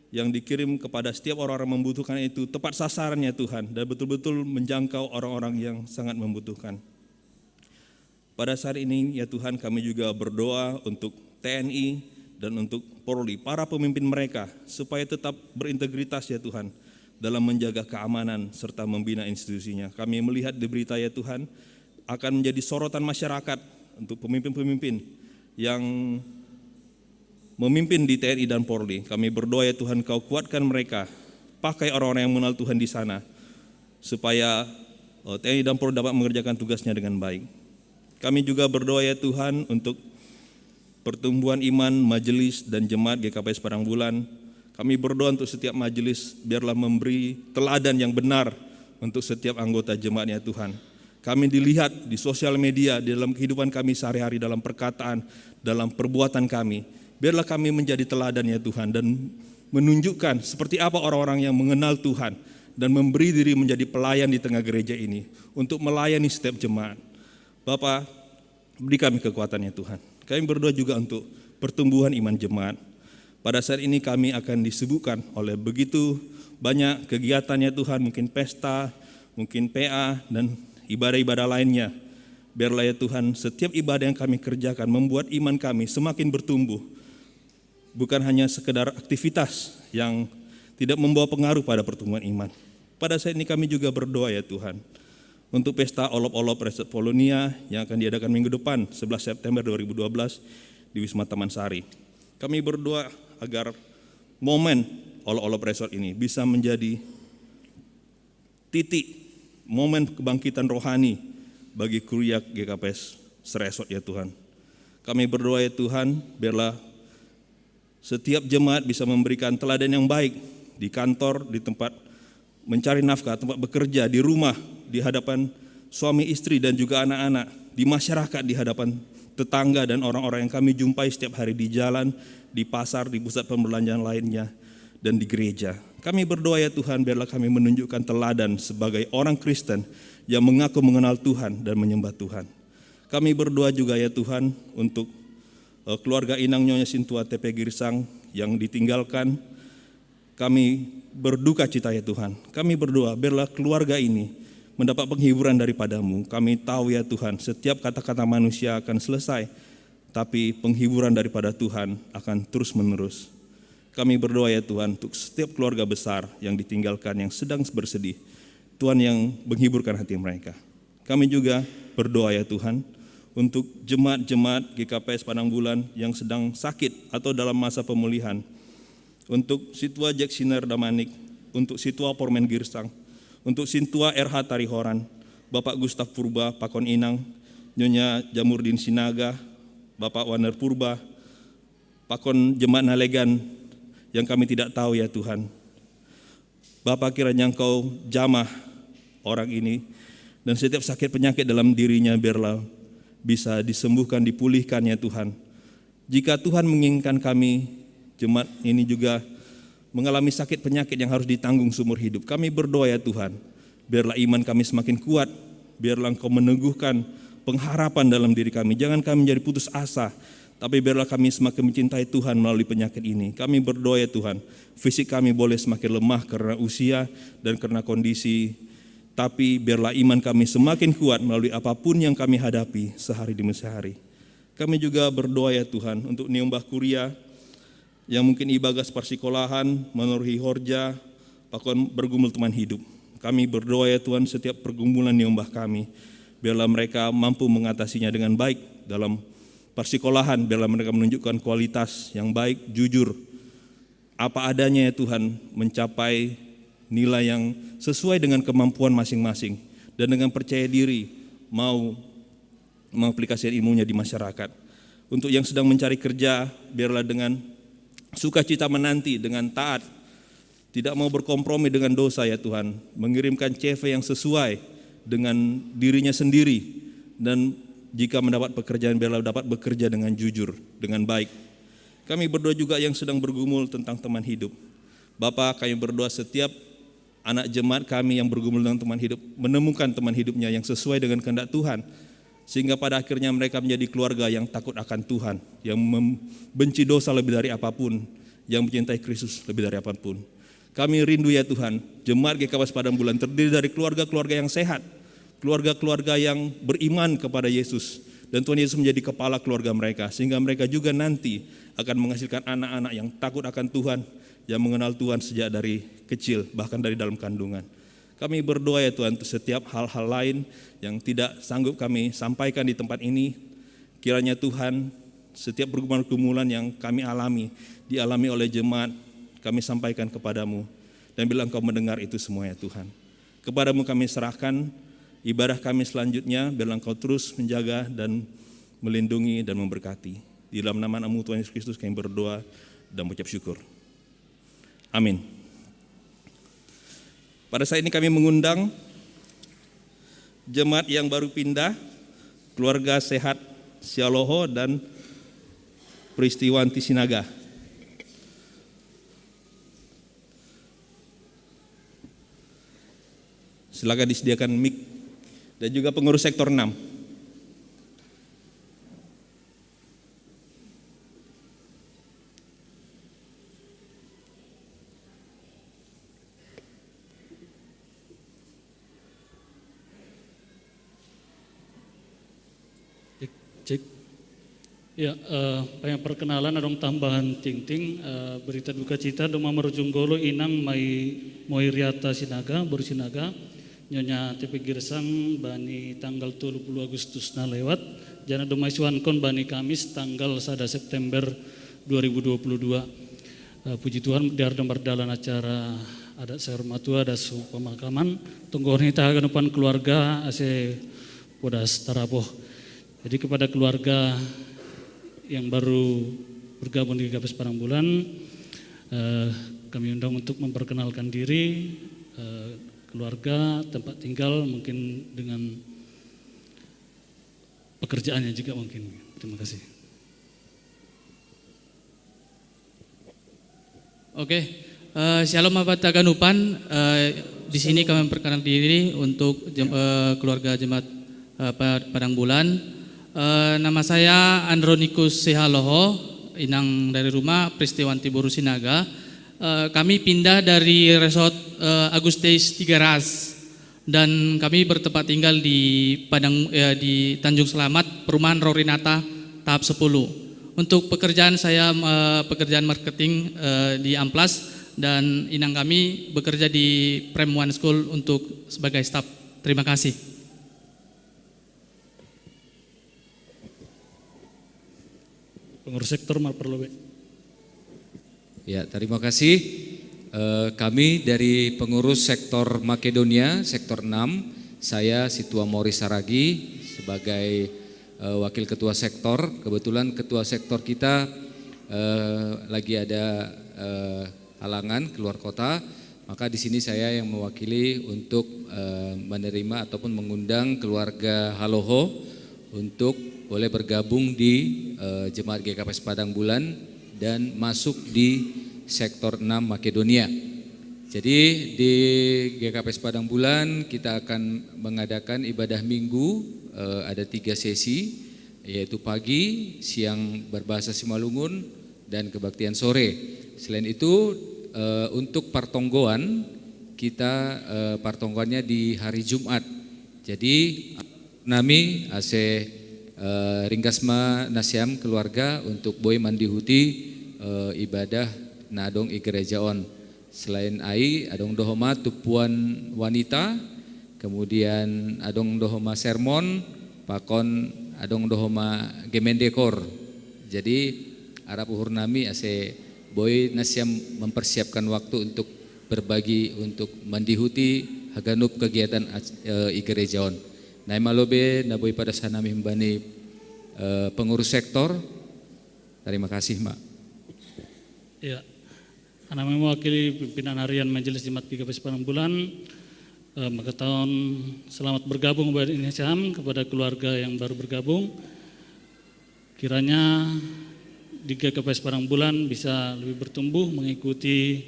yang dikirim kepada setiap orang-orang membutuhkan itu tepat sasaran ya Tuhan, dan betul-betul menjangkau orang-orang yang sangat membutuhkan. Pada saat ini ya Tuhan, kami juga berdoa untuk T N I dan untuk Polri, para pemimpin mereka, supaya tetap berintegritas ya Tuhan dalam menjaga keamanan serta membina institusinya. Kami melihat di berita ya Tuhan, akan menjadi sorotan masyarakat untuk pemimpin-pemimpin yang memimpin di T N I dan Polri. Kami berdoa ya Tuhan, Kau kuatkan mereka, pakai orang-orang yang mengenal Tuhan di sana, supaya eh, T N I dan Polri dapat mengerjakan tugasnya dengan baik. Kami juga berdoa ya Tuhan untuk pertumbuhan iman majelis dan jemaat G K P S Padang Bulan. Kami berdoa untuk setiap majelis, biarlah memberi teladan yang benar untuk setiap anggota jemaatnya Tuhan. Kami dilihat di sosial media, di dalam kehidupan kami sehari-hari, dalam perkataan, dalam perbuatan kami. Biarlah kami menjadi teladan ya Tuhan, dan menunjukkan seperti apa orang-orang yang mengenal Tuhan dan memberi diri menjadi pelayan di tengah gereja ini untuk melayani setiap jemaat. Bapa, beri kami kekuatan ya Tuhan. Kami berdoa juga untuk pertumbuhan iman jemaat. Pada saat ini kami akan disibukkan oleh begitu banyak kegiatan ya Tuhan, mungkin pesta, mungkin P A, dan ibadah-ibadah lainnya. Biarlah ya Tuhan, setiap ibadah yang kami kerjakan membuat iman kami semakin bertumbuh. Bukan hanya sekedar aktivitas yang tidak membawa pengaruh pada pertumbuhan iman. Pada saat ini kami juga berdoa ya Tuhan, untuk pesta olop-olop Resort Polonia yang akan diadakan minggu depan, sebelas September dua ribu dua belas, di Wisma Taman Sari. Kami berdoa agar momen olop-olop Resort ini bisa menjadi titik momen kebangkitan rohani bagi Kuriak G K P S seresort ya Tuhan. Kami berdoa ya Tuhan, biarlah setiap jemaat bisa memberikan teladan yang baik di kantor, di tempat mencari nafkah, tempat bekerja, di rumah, di hadapan suami istri dan juga anak-anak, di masyarakat, di hadapan tetangga dan orang-orang yang kami jumpai setiap hari di jalan, di pasar, di pusat perbelanjaan lainnya, dan di gereja. Kami berdoa ya Tuhan, biarlah kami menunjukkan teladan sebagai orang Kristen yang mengaku mengenal Tuhan dan menyembah Tuhan. Kami berdoa juga ya Tuhan untuk eh, keluarga Inang Nyonya Sintua T P Girsang yang ditinggalkan. Kami berduka cita ya Tuhan. Kami berdoa, biarlah keluarga ini mendapat penghiburan daripada-Mu. Kami tahu ya Tuhan, setiap kata-kata manusia akan selesai, tapi penghiburan daripada Tuhan akan terus-menerus. Kami berdoa ya Tuhan, untuk setiap keluarga besar yang ditinggalkan, yang sedang bersedih, Tuhan yang menghiburkan hati mereka. Kami juga berdoa ya Tuhan, untuk jemaat-jemaat G K P S Padang Bulan yang sedang sakit atau dalam masa pemulihan. Untuk Situa Jack Sinar Damanik, untuk Situa Pormen Girsang, untuk Sintua R H Tarihoran, Bapak Gustaf Purba, Pakon Inang, Nyonya Jamurdin Sinaga, Bapak Waner Purba, Pakon jemaat Nalegan yang kami tidak tahu ya Tuhan. Bapa, kiranya Engkau jamah orang ini, dan setiap sakit penyakit dalam dirinya biarlah bisa disembuhkan, dipulihkan ya Tuhan. Jika Tuhan menginginkan kami, jemaat ini juga mengalami sakit penyakit yang harus ditanggung seumur hidup, kami berdoa ya Tuhan, biarlah iman kami semakin kuat, biarlah Engkau meneguhkan pengharapan dalam diri kami. Jangan kami menjadi putus asa, tapi biarlah kami semakin mencintai Tuhan melalui penyakit ini. Kami berdoa ya Tuhan, fisik kami boleh semakin lemah karena usia dan karena kondisi, tapi biarlah iman kami semakin kuat melalui apapun yang kami hadapi sehari demi sehari. Kami juga berdoa ya Tuhan untuk Niumbah Kuria yang mungkin ibagas parsikolahan, menuruhi horja, pakon bergumul teman hidup. Kami berdoa ya Tuhan, setiap pergumulan Niumbah kami, biarlah mereka mampu mengatasinya dengan baik dalam parsikolahan, biarlah mereka menunjukkan kualitas yang baik, jujur, apa adanya ya Tuhan, mencapai nilai yang sesuai dengan kemampuan masing-masing dan dengan percaya diri mau mengaplikasikan ilmunya di masyarakat. Untuk yang sedang mencari kerja, biarlah dengan sukacita menanti, dengan taat, tidak mau berkompromi dengan dosa ya Tuhan, mengirimkan C V yang sesuai dengan dirinya sendiri, dan jika mendapat pekerjaan, biarlah dapat bekerja dengan jujur, dengan baik. Kami berdoa juga yang sedang bergumul tentang teman hidup. Bapa, kami berdoa setiap anak jemaat kami yang bergumul dengan teman hidup menemukan teman hidupnya yang sesuai dengan kehendak Tuhan, sehingga pada akhirnya mereka menjadi keluarga yang takut akan Tuhan, yang membenci dosa lebih dari apapun, yang mencintai Kristus lebih dari apapun. Kami rindu, ya Tuhan, jemaat G K P S Padang Bulan terdiri dari keluarga-keluarga yang sehat, keluarga-keluarga yang beriman kepada Yesus, dan Tuhan Yesus menjadi kepala keluarga mereka, sehingga mereka juga nanti akan menghasilkan anak-anak yang takut akan Tuhan, yang mengenal Tuhan sejak dari kecil, bahkan dari dalam kandungan. Kami berdoa, ya Tuhan, untuk setiap hal-hal lain yang tidak sanggup kami sampaikan di tempat ini, kiranya Tuhan, setiap pergumulan-pergumulan yang kami alami, dialami oleh jemaat, kami sampaikan kepada-Mu. Dan bila Engkau mendengar itu semua, ya Tuhan, kepada-Mu kami serahkan ibadah kami selanjutnya, biarlah Engkau terus menjaga dan melindungi dan memberkati. Di dalam nama Anakmu Tuhan Yesus Kristus kami berdoa dan mengucap syukur. Amin. Pada saat ini kami mengundang jemaat yang baru pindah, keluarga sehat Sialoho dan Peristiwanti Sinaga. Silakan disediakan mic dan juga pengurus sektor enam. Cek, cek. Ya, eh, banyak perkenalan, adong tambahan tingting, eh, berita duka cita dong mamarujung golo inang mai Moiriata Sinaga, Boru Sinaga, Nyonya T P Girsang bani tanggal tolu puluh Agustus na lewat, jana dong mai suankon bani Kamis tanggal sada September dua ribu dua puluh dua. Eh, puji Tuhan, di hari dong berdalan acara adat sayur matua, adat su pemakaman, tonggohon hita haganupan keluarga, ase podas taraboh. Jadi kepada keluarga yang baru bergabung di G K P S Padang Bulan, eh, kami undang untuk memperkenalkan diri, eh, keluarga, tempat tinggal, mungkin dengan pekerjaannya juga mungkin. Terima kasih. Oke, eh, shalom Abata Ganupan. Eh, di sini kami memperkenalkan diri untuk jem- eh, keluarga jemaat, eh, Pa- Padang Bulan. Eh, nama saya Andronikus Sihaloho, inang dari rumah Peristiwanti Boru Sinaga. Eh, kami pindah dari resort, eh, Agustes Tigaras. Dan kami bertempat tinggal di Padang, eh, di Tanjung Selamat, perumahan Rorinata, tahap sepuluh. Untuk pekerjaan saya, eh, pekerjaan marketing, eh, di Amplas, dan inang kami bekerja di Prem One School untuk sebagai staf. Terima kasih. Pengurus sektor, mar perlu be. Ya, terima kasih. Eh, kami dari pengurus sektor Makedonia, sektor enam, saya Situa Mori Saragi sebagai, eh, wakil ketua sektor. Kebetulan ketua sektor kita, eh, lagi ada, eh, halangan keluar kota, maka di sini saya yang mewakili untuk, eh, menerima ataupun mengundang keluarga Haloho untuk boleh bergabung di, eh, jemaat G K P S Padang Bulan dan masuk di sektor enam Makedonia. Jadi di G K P S Padang Bulan kita akan mengadakan ibadah minggu, eh, ada tiga sesi, yaitu pagi, siang berbahasa Simalungun, dan kebaktian sore. Selain itu, eh, untuk partonggoan kita, eh, partonggoannya di hari Jumat. Jadi nami ase, eh, ringgas ma nasiam keluarga untuk boi mandihuti, eh, ibadah na adong i gereja on. Selain ai, adong do homa tumpuan wanita, kemudian adong do homa sermon, pakon adong do homa gemendekor. Jadi arap uhur nami ase boi nasiam mempersiapkan waktu untuk berbagi, untuk mandihuti haganup kegiatan ac- eh, i gereja on. Nai ma lo be na boi padasan nami humbani, eh, pengurus sektor. Terima kasih, Mak. Ya, anami mewakili pimpinan harian Majelis Jemaat G K P S Padang Bulan, eh, mengatakan selamat bergabung buat ini Sam kepada keluarga yang baru bergabung. Kiranya di G K P S Padang Bulan bisa lebih bertumbuh mengikuti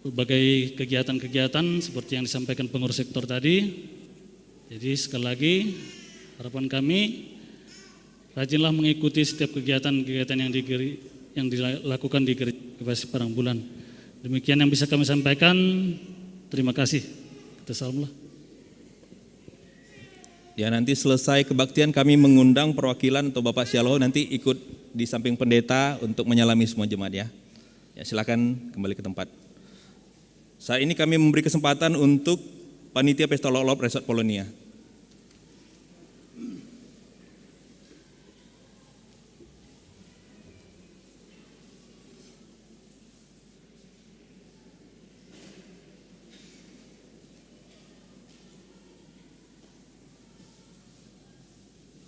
berbagai kegiatan-kegiatan seperti yang disampaikan pengurus sektor tadi. Jadi sekali lagi, harapan kami rajinlah mengikuti setiap kegiatan-kegiatan yang digeri, yang dilakukan di Gereja G K P S Padang Bulan. Demikian yang bisa kami sampaikan. Terima kasih. Kita salamlah. Ya, nanti selesai kebaktian kami mengundang perwakilan atau Bapak Sialoho nanti ikut di samping pendeta untuk menyalami semua jemaat ya. Ya, silakan kembali ke tempat. Saat ini kami memberi kesempatan untuk panitia Pesta Olop-Olop Resort Polonia.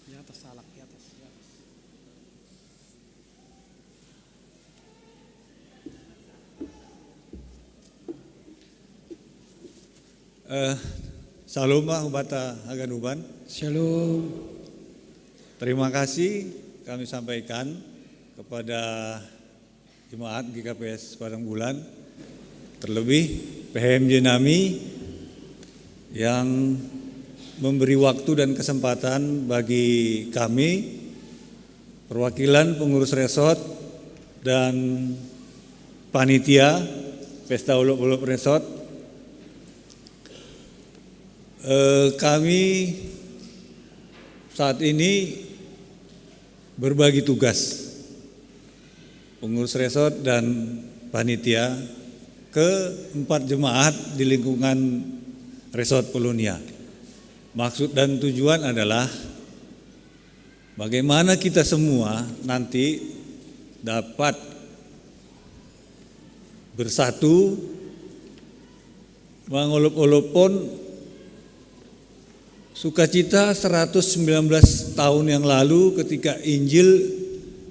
Di atas, salak di atas, di atas. Eh, Shalom, Pak Hubata Haganuban. Shalom. Terima kasih kami sampaikan kepada jemaat G K P S Padang Bulan, terlebih P H M J nami yang memberi waktu dan kesempatan bagi kami, perwakilan pengurus resort dan panitia Pesta Olop-Olop Resort. Eh, kami saat ini berbagi tugas, pengurus resort dan panitia, ke empat jemaat di lingkungan Resort Polonia. Maksud dan tujuan adalah bagaimana kita semua nanti dapat bersatu mangolop-olopon sukacita seratus sembilan belas tahun yang lalu ketika Injil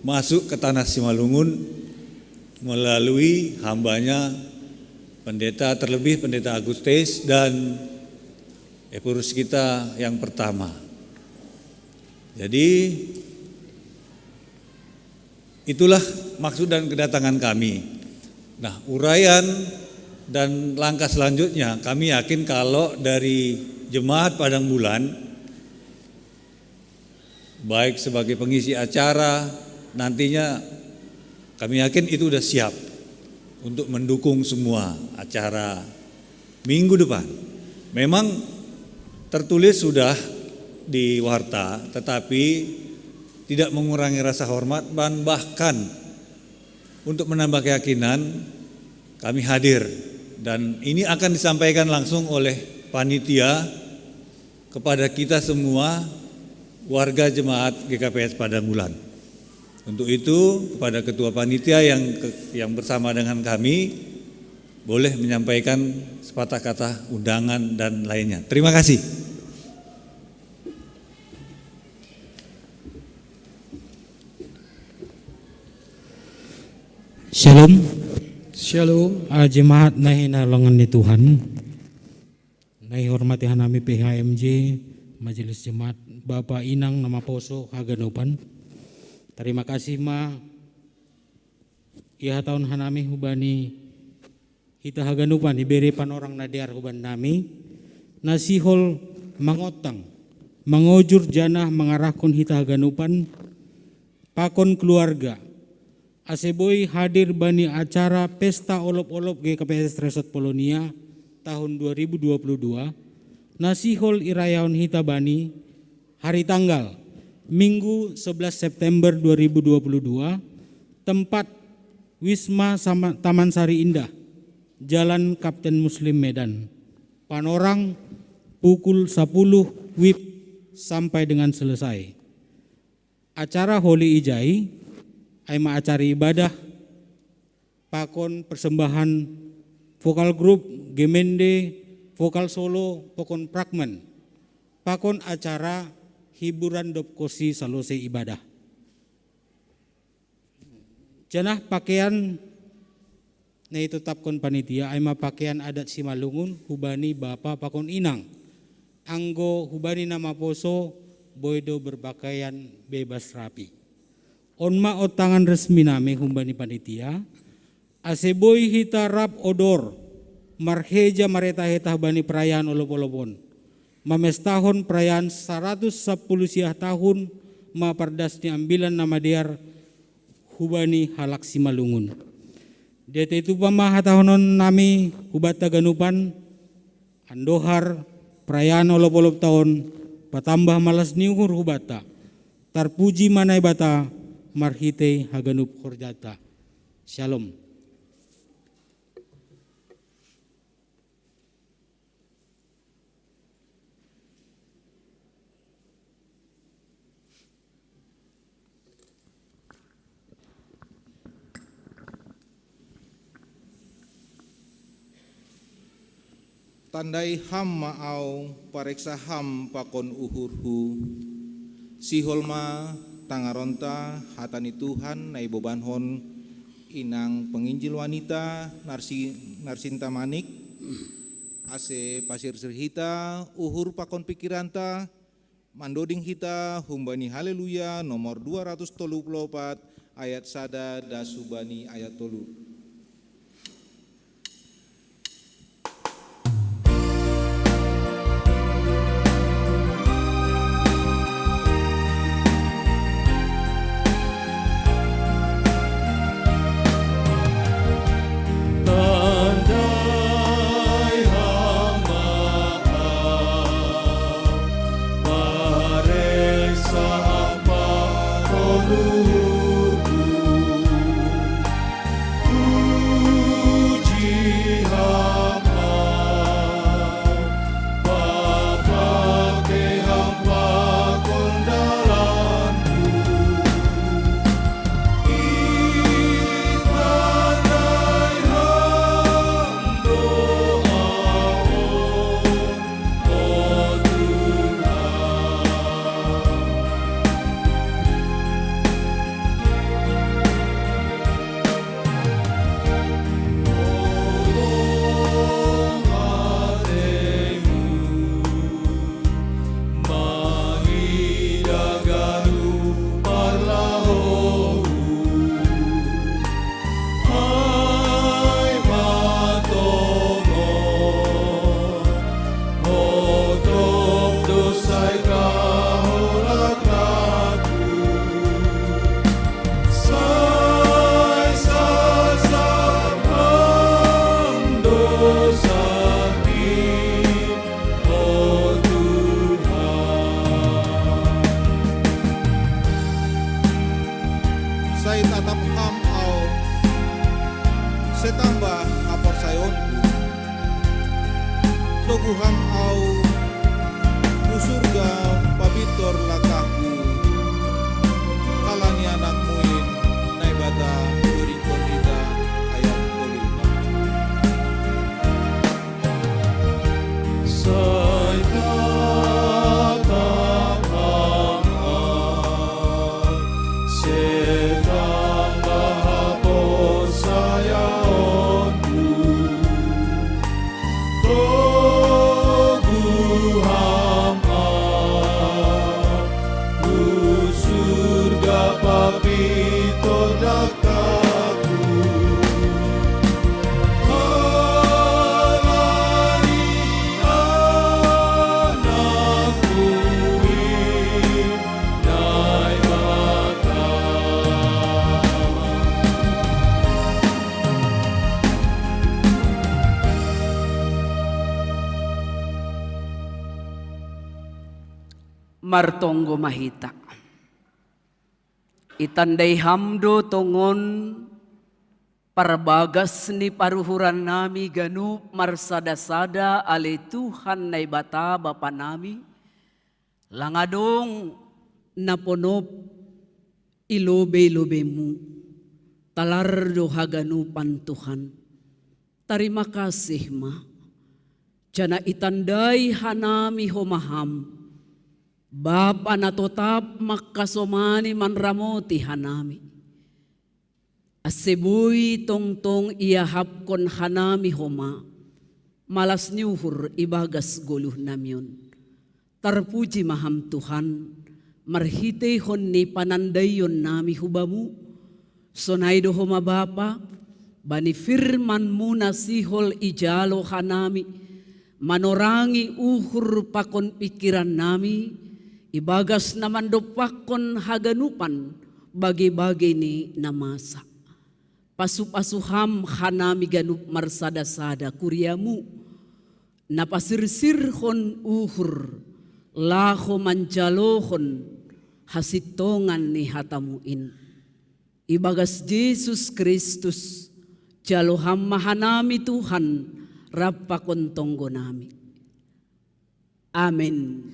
masuk ke tanah Simalungun melalui hambanya pendeta, terlebih Pendeta Agustus dan Epurus kita yang pertama. Jadi itulah maksud dan kedatangan kami. Nah, uraian dan langkah selanjutnya, kami yakin kalau dari jemaat Padang Bulan, baik sebagai pengisi acara, nantinya kami yakin itu sudah siap untuk mendukung semua acara minggu depan. Memang tertulis sudah di warta, tetapi tidak mengurangi rasa hormat dan bahkan untuk menambah keyakinan kami hadir dan ini akan disampaikan langsung oleh panitia kepada kita semua warga jemaat G K P S Padang Bulan. Untuk itu kepada ketua panitia yang yang bersama dengan kami boleh menyampaikan sepatah kata undangan dan lainnya. Terima kasih. Shalom. Shalom. Uh, jemaat na hinahalongan ni Tuhan. Na ihormati hanami P H M J, Majelis Jemaat, Bapa Inang na maposo haganupan. Terima kasih ma ihatahon hanami hubani hita haganupan, ibere panorang na dear hubannami, na sihol mangotang, mangojur janah mangarahkon hita haganupan pakon keluarga, ase boi hadir bani acara Pesta Olop-olop G K P S Resort Polonia tahun dua ribu dua puluh dua, na sihol irayahon hita bani hari tanggal Minggu sebelas September dua ribu dua puluh dua, tempat Wisma Taman Sari Indah, Jalan Kapten Muslim, Medan. Panorang pukul sepuluh wib sampai dengan selesai. Acara holi ijai ai ma acara ibadah pakon persembahan vokal grup, gemende, vokal solo, pakon fragmen, pakon acara hiburan dob konsi salose ibadah. Janah pakean na itetapkon panitia ai ma pakean adat Simalungun hubani bapa pakon inang, anggo hubani na maposo boi do berpakaian bebas rapi. On ma ontangan resminami humbani panitia, ase boi hita rap odor marhiteja marheta-heta bani perayaan olop-olop on. Mamestahon perayaan saratus sapuluh siah tahun ma pardas ni Ambilan Namadear hubani halak Simalungun. Diatei tupa ma hatahonon nami hubanta ganupan, andohar perayaan olop-olop taon, patambah malas ni uhur hubanta. Tarpuji ma Naibata marhitei haganup horjata. Shalom. Tandai ham ma au, pareksa ham pakon uhurhu. Sihol ma tangaronta hata ni Tuhan na ibobankon inang penginjil wanita Narsi, Narsinta Manik, ase pasirsir hita uhur pakon pikiranta, mandoding hita humbani Haleluya nomor dua ratus tolu puluh opat, ayat sada das hubani ayat tolu. Tandai ham ma au, pareksa ham pakon uhurhu. Puji ham au, papake ham pakon dalanhu. Itandai ham do au, o Tuhan. Holong atemu, mangidah ganup parlahouhu. Ai ma tongon, hotop do sai kaholak nangku. Sai sasap ham do sangkin, o Tuhan. Sai tatap ham au, sai tambah haporsayaonku. Togu ham au, hu surga papintor langkahku, halani Anakmu in, Naibata, dodingkon hita. Ayat tolu. Sai tatap ham au, sai tambah haporsayaonku. Togu ham au, hu surga papintor langkahku. Halani Anakmu in, Naibata. Martonggo ma hita. Itandai ham do tongon parbagas ni paruhurannami ganup marsada-sada ale Tuhan Naibata Bapanami, lang adong na ponop i lobei-lobeimu, talar do haganupan Tuhan. Tarima kasih ma, janah itandai hanami homa ham, Bapa na totap mangkasomani manramoti hanami. Ase boi tongtong iahapkon hanami homa malas ni uhur ibagas goluhnami on. Tarpuji ma Ham Tuhan, marhiteihon ni panandaionnami hu Bamu, sonai do homa Bapa, Bani firman-Mu na sihol ijalo hanami, manorangi uhur pakon pikiran nami, ibagas na mandopakkon haganupan bage-bage ni na masa. Pasu-pasu Ham hanami ganup marsada-sada kuria-Mu, na pasirsirhon uhur, laho manjalohon hasintongan ni hata-Mu in. Ibagas Jesus Kristus, jalo Ham ma hanami Tuhan, rap pakon tonggo nami. Amen.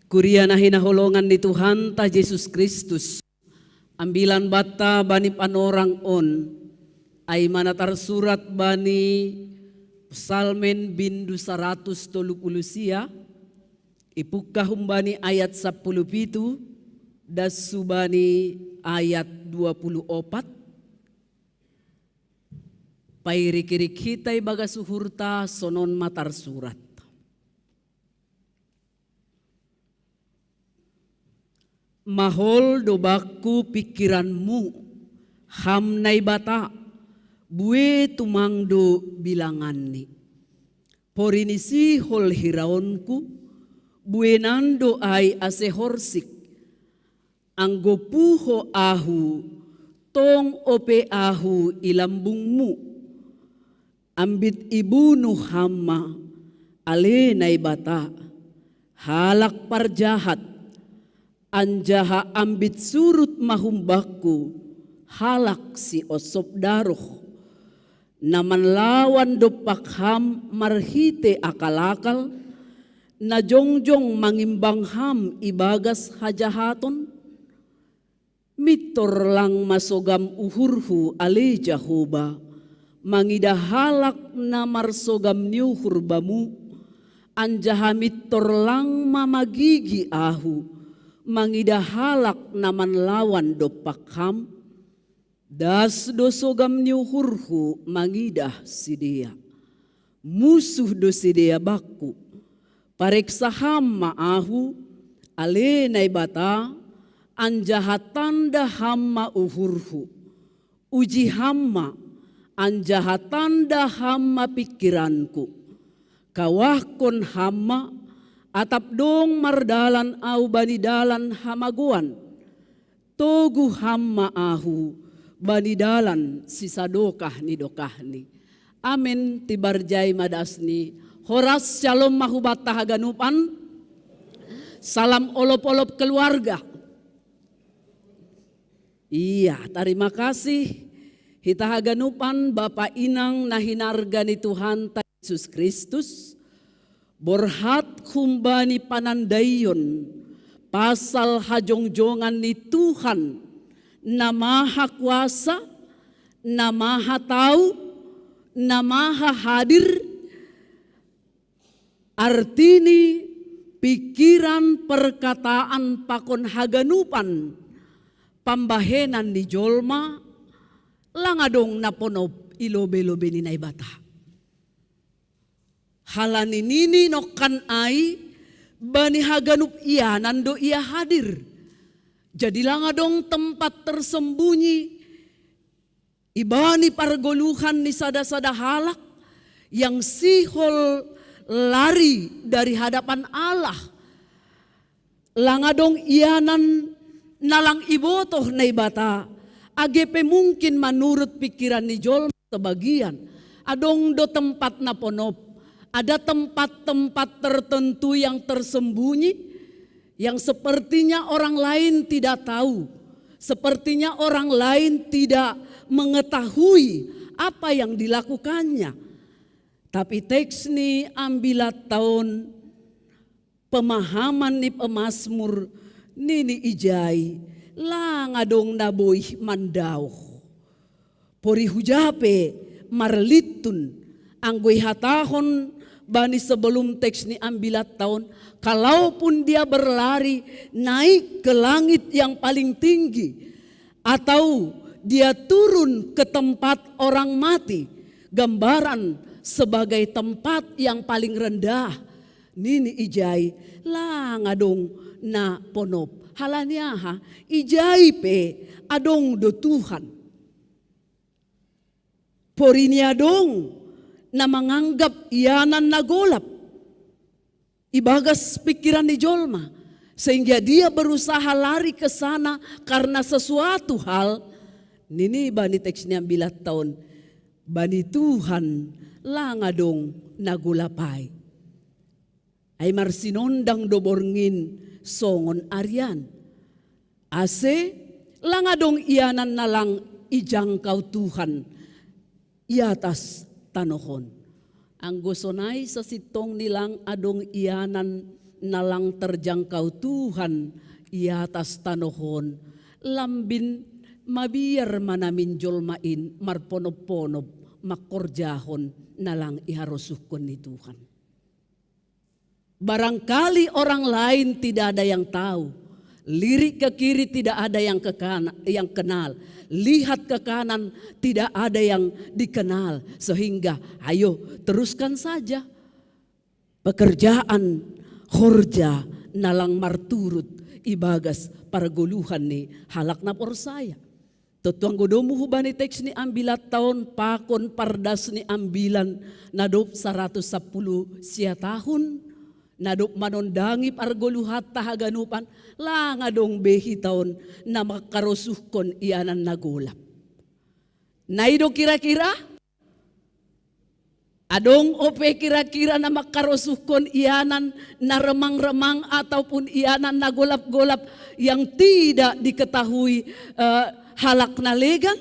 Kuria na hinaholongan ni Tuhanta Jesus Kristus, ambilan banta bani panorang on, ai ma na tarsurat bani Psalmen bindu saratus tolu puluh sia, ipungka humbani ayat sapuluh pitu, das hubani ayat dua puluh opat. Pairik-irik hita ibagas uhurta, sonon ma tarsurat. Mahol do bakku pikiran-Mu, Ham Naibata, bue tumang do bilanganni. Pori ni sihol hiraonku, buenan do ai ase horsik. Anggo puho ahu, tong ope ahu i lambung-Mu. Ambit ibunu Ham ma, ale Naibata, halak parjahat, anjaha ambit surut ma humbakku halak siosop daroh, na manlawan dompak Ham marhite akal-akal, na jongjong mangimbang Ham ibagas hajahaton? Mintor lang masogam uhurhu, ale Jahowa, mangidah halak na marsogam ni uhur Bamu, anjaha mintor lang ma magigi ahu, mangidah halak na manlawan dompak Ham? Das do sogam ni uhurhu mangidah sidea. Musuh do sidea bakku. Pareksa Ham ma ahu, ale Naibata, anjaha tanda Ham ma uhurhu. Uji Ham ma, anjaha tanda Ham ma pingkiranku. Kawahkon Ham ma, atap dong mardalan ahu bani dalan hamagoan. Togu Ham ma ahu bani dalan sisadokah ni dokahni. Amen. Tibar jai ma dasni. Horas, syalom ma hubanta haganupan. Salam olop-olop keluarga. Iya, tarima kasih. Hita haganupan, bapa inang na hinarga ni Tuhanta Jesus Kristus, borhat humbani panandaion pasal hajongjongan ni Tuhan, na maha kuasa, na maha tau, na maha hadir, artini pikiran, perkataan pakon haganupan pambahenan ni jolma, lang adong na ponop i lobe-lobe ni Naibata. Halani nini nongkan ai, bani haganup ianan do Ia hadir. Jadi lang adong tempat tersembunyi ibani pargoluhan ni sada-sada halak yang sihol lari dari hadapan Allah. Lang adong ianan na lang ibotoh Naibata, age pe mungkin manurut pikiran ni jolma sebagian. Adong do tempat na ponop, ada tempat-tempat tertentu yang tersembunyi, yang sepertinya orang lain tidak tahu, sepertinya orang lain tidak mengetahui apa yang dilakukannya. Tapi teks ni ambilat taon, pemahaman ni pemasmur nini ijai, lang adong na boih mandaoh. Pori huja pe marlintun, anggo ihatahon bani sebelum teks ni ambilat taon, kalaupun dia berlari naik ke langit yang paling tinggi, atau dia turun ke tempat orang mati, gambaran sebagai tempat yang paling rendah, Nini ijai lang adong na ponop. Halani aha? Ijai pe adong do Tuhan. Porini adong na manganggap ianan na golap ibagas pikiran ni jolma, sehingga dia berusaha lari ke sana karena sesuatu hal. Nini bani teks ni ambilan taon, bani Tuhan lang adong na golap ai. Ai marsinondang do borngin songon arian. Ase lang adong ianan na lang ijangkau Tuhan i atas tanoh on. Anggo sonai sasintongni lang adong ianan na lang terjangkau Tuhan i atas tanoh on, lambin mabiar ma namin jolma in marponop-ponop mangkorjahon na lang iharosuhkon ni Tuhan. Barangkali orang lain tidak ada yang tahu. Lirik ke kiri tidak ada yang ke kana-, yang kenal. Lihat ke kanan tidak ada yang dikenal. Sehingga ayo teruskan saja pekerjaan horja na lang marturut ibagas pargoluhan ni halak na porsaya. Tontu anggo domu hubani teks ni ambilan taon pakon pardas ni ambilan na dob saratus sapuluh sia tahun, na dob manondangi pargoluhanta haganupan, lang adong be hita on na mangkarosuhkon ianan na golap. Nai do kira-kira? Adong ope kira-kira na mangkarosuhkon ianan na remang-remang ataupun ianan na golap-golap yang tidak diketahui eh, halak na legan?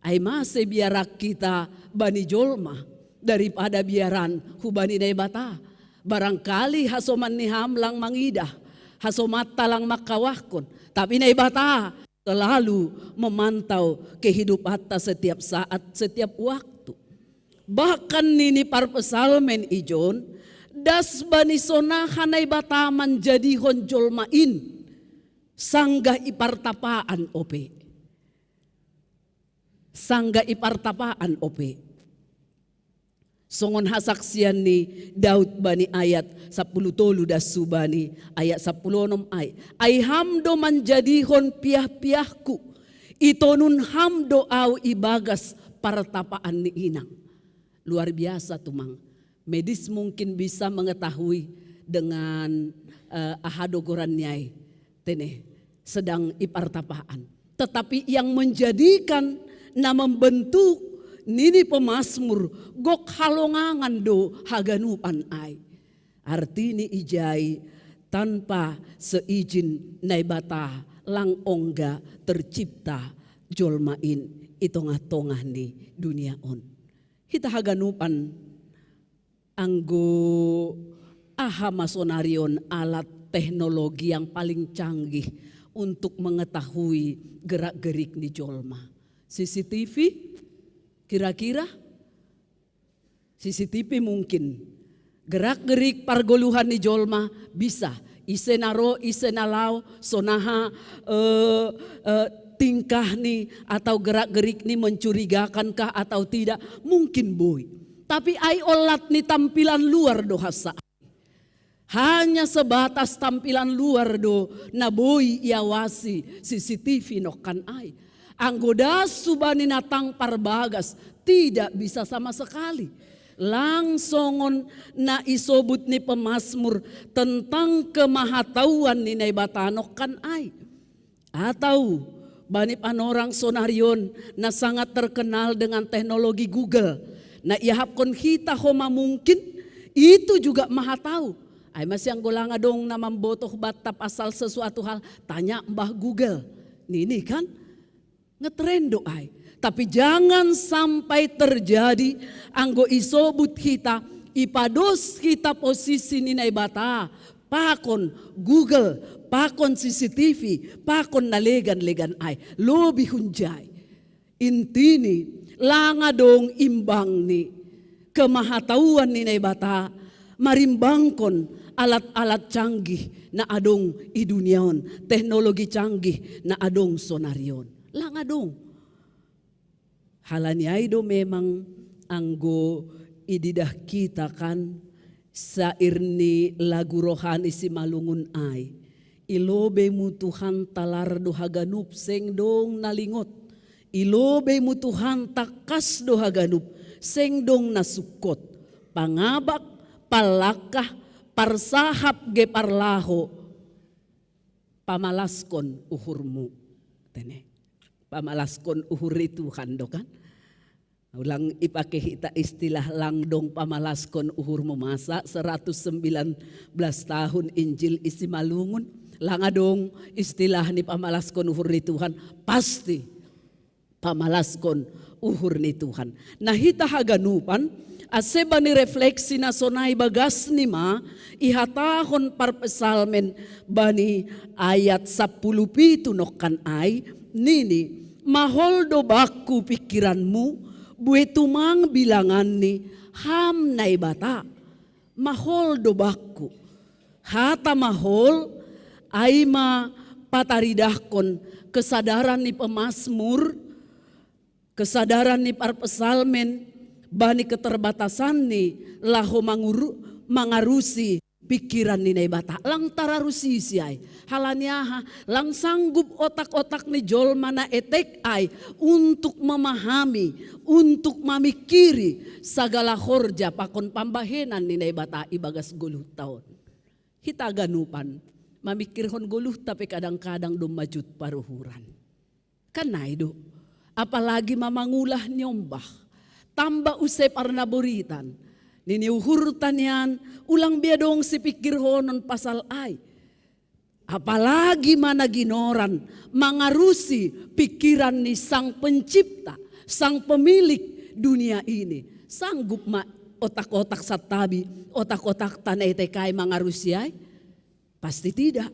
Ai mase biaran hita bani jolma daripada biaran hubani Naibata. Barangkali hasoman ni ham lang mangidah, hasomanta lang mangkawahkon, tapi Naibata selalu memantau kehidupanta setiap saat, setiap waktu. Bahkan nini parpsalmen ijon, das bani sonaha Naibata manjadihon jolma in sanggah i partapaan ope. Sanggah i partapaan ope. Songon hasaksian ni Daud bani ayat sapuluh tolu das subani ayat sapuluh onom ai. Ai ham do manjadihon piah-piahku, itonun ham do au ibagas partapaan ni inang. Luar biasa tumang. Medis mungkin bisa mengetahui dengan eh, aha do goran ni ai. Tene, sedang i partapaan. Tetapi yang menjadikan na membentuk nini pemasmur gok halongangan do haganupan ai. Artini ijai tanpa seizin Naibata lang ongga tercipta jolma in i tongah-tongah ni dunia on. Hita haganupan anggo aha ma sonari on alat teknologi yang paling canggih untuk mengetahui gerak-gerik ni jolma? C C T V? Kira-kira? C C T V mungkin. Gerak-gerik pargoluhan ni jolma bisa. Ise na ro, ise na lao, sonaha eh, eh, tingkah ni atau gerak-gerik ni mencurigakan kah atau tidak? Mungkin boi. Tapi ai olat ni tampilan luar do hasa. Hanya sebatas tampilan luar do na boi iawasi C C T V nongkan ai. Anggo das subani na tang parbagas tidak bisa sama sekali. Lang songon na isobut ni pemasmur tentang kemahatauan ni Naibata nongkan ai. Atau bani panorang sonari on na sangat terkenal dengan teknologi Google. Na iahapkon hita homa mungkin itu juga maha tahu. Ai masiang golang adong na mambotoh batta pasal sesuatu hal, tanya mbah Google. Nini kan? Ngetren do ai. Tapi jangan sampai terjadi anggo isobut hita, ipados hita posisi ni Naibata pakon Google, pakon C C T V, pakon na legan-legan ai. Lobi hunjai. Intini, lang adong imbangni kemahatauan ni Naibata marimbangkon alat-alat canggih na adong i dunia on, teknologi canggih na adong sonari on. Lang adong. Halani ai do memang anggo ididah kita kan Syair ni lagu rohani Simalungun ai. Ilobei mu Tuhan talar do haganup seng dong na lingot. Ilobei mu Tuhan takas do haganup seng dong na sukot. Pangabak, pallangkah, parsahap ge parlaho, pamalaskon uhurmu. Tene. Pamalaskon uhur ni Tuhan do kan. Ulang ipake hita istilah lang dong pamalaskon uhurmu masa seratus sembilan belas tahun Injil i Simalungun. Lang adong istilah ni pamalaskon uhur ni Tuhan, pasti pamalaskon uhur ni Tuhan. Nah, hita haganupan, ase bani refleksi na sonai bagasni ma ihatahon parpsalmen bani ayat sapuluh pitu nongkan ai, nini, mahol do bakku pikiranmu, bue tumang bilanganni, Ham Naibata. Mahol do bakku. Hata mahol, ai ma pataridahkon kesadaran ni pemasmur, kesadaran ni parpsalmen, bani keterbatasanni laho manguru, mangarusi pikiran ni Naibata. Lang tararusi siai. Halani aha, lang sanggup otak-otak ni jolma na etek ai untuk memahami, untuk mamikiri sagala horja pakon pambahenan ni Naibata ibagas goluhta on. Hita haganupan, mamikirhon goluhta pe kadang-kadang do majut paruhuran. Kan nai do, apalagi ma mangulah nyombah. Tamba use parnaboritan. Nini uhurta nian, ulang be adong sipikirhonon pasal ai. Apalagi ma na ginoran mangarusi pikiran ni sang pencipta, sang pemilik dunia ini. Sanggup ma otak-otak santabi, otak-otak ta na etek ai mangarusi ai? Pasti tidak.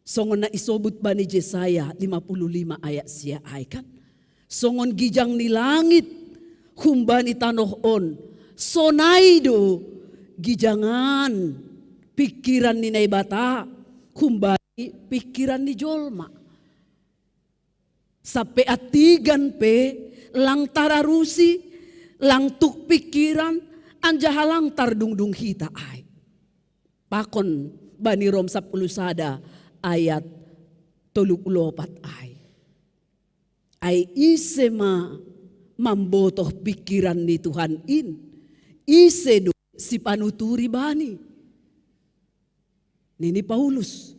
Songon na isobut bani Jesaya lima puluh lima ayat sia ai kan. Songon gijang ni langit humbani tanoh on, sonai do gijangan pikiran ni Naibata humbani pikiran ni jolma. Sampe antigan pe lang tararusi, lang tuk pikiran, anjaha lang tardungdung hita ai. Pakon bani Rom sapuluh sada ayat tolu puluh opat ai. Ai ise ma mambotoh pikiran ni Tuhan in? Ise do sipanuturi bani? Nini Paulus.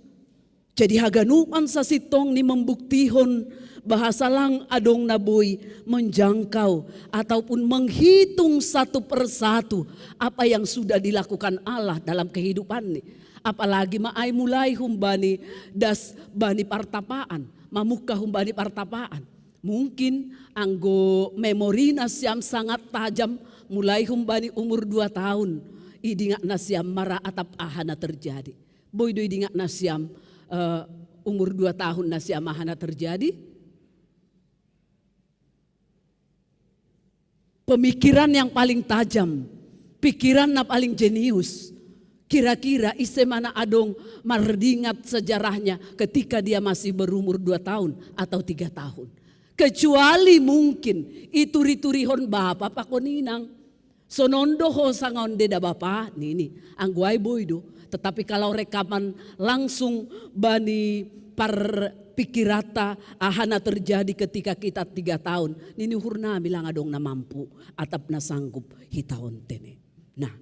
Jadi haganupan sasintongni membuktihon bahasa lang adong na boi menjangkau ataupun menghitung satu persatu apa yang sudah dilakukan Allah dalam kehidupanni. Apalagi ma ai mulai humbani das bani partapaan, mamungka humbani partapaan. Mungkin anggo memori nasiam sangat tajam mulai humbani umur dua tahun. Idingat nasiam mara atap aha na terjadi. Boi do idingat nasiam uh, umur dua tahun nasiam aha na terjadi? Pemikiran yang paling tajam, pikiran na paling jenius. Kira-kira ise ma na adong mardingat sejarahnya ketika dia masih berumur dua tahun atau tiga tahun. Kecuali mungkin ituri-turihon bapa pakon inang. Sonon do ho sanga on deda bapa nini. Anggo ai boi do. Tetapi kalau rekaman langsung bani parpikiranta aha na terjadi ketika kita tiga tahun. Nini uhur nami lang adong na mampu atap na sanggup hita on tene. Nah,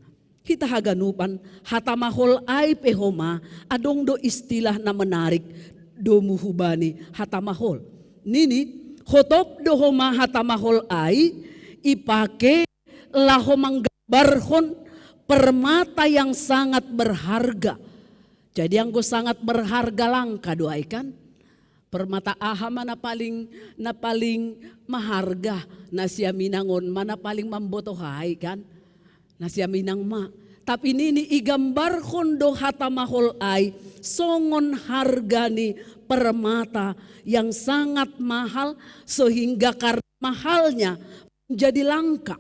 hita haganupan hata mahol ai pe homa adong do istilah na menarik domu hubani hata mahol. Nini hotop do homa hata mahol ai ipake laho manggambarhon permata yang sangat berharga. Jadi anggo sangat berharga langka do ai kan. Permata aha ma na paling na paling maharga, nasiam inang on ma na paling mambotoh ai kan. Nasiam inang ma. Tapi nini igambarhon do hata mahol ai songon harga ni permata yang sangat mahal sehingga karena mahalnya menjadi langka.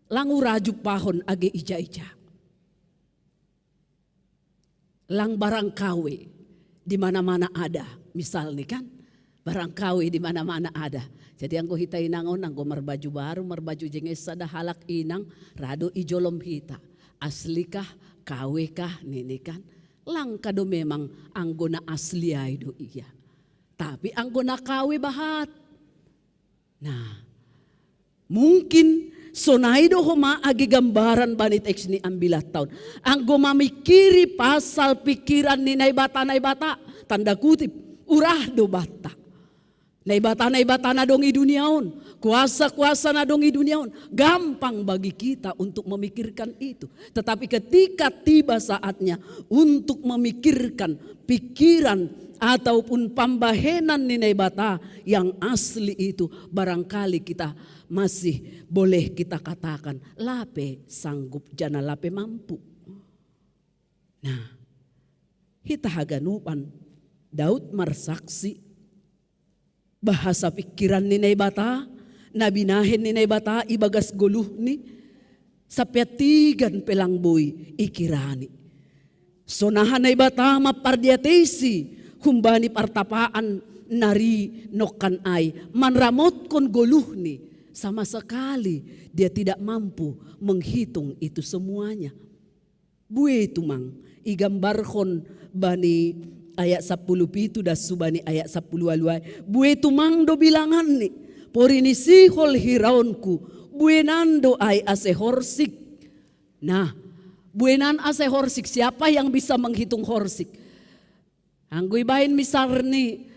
Lang urajupahon age ija-ija. Lang barang kawe di mana-mana ada, misalni kan. Barang kawe di mana-mana ada. Jadi anggo hita inang on anggo marbaju baru, marbaju jenges sada halak inang rado ijolom hita. Aslikah, kawekah nini kan? Langka do memang anggo na asli ai do ia. Tapi anggo na kawe bahat. Nah, mungkin sonai do homa age gambaran bani teks ni ambilat taon. Anggo mamikiri pasal pikiran ni Naibata, Naibata, tanda kutip, urah do banta. Naibata-naibata na dong i dunia on, kuasa-kuasa na dong i dunia on, gampang bagi kita untuk memikirkan itu. Tetapi ketika tiba saatnya untuk memikirkan pikiran ataupun pambahenan ni Naibata yang asli itu, barangkali kita masih boleh kita katakan lape sanggup jana lape mampu. Nah, hita haganupan Daud marsaksi bahasa pikiran ni Naibata, na binahen ni Naibata ibagas goluhni, sapiatigan pelang boi ikirani. Sonaha Naibata mampardiateisi humbani partapaan nari nongkan ai manramotkon goluhni, sama sekali dia tidak mampu menghitung itu semuanya. Bue tumang igambarhon bani ayat sapuluh pitu das subani ayat sapuluh aluai. Bue tumang do bilanganni, pori ni sihol hiraonku, buenan do ai ase horsik. Nah, buenan ase horsik, siapa yang bisa menghitung horsik? Anggo ibaen misalni,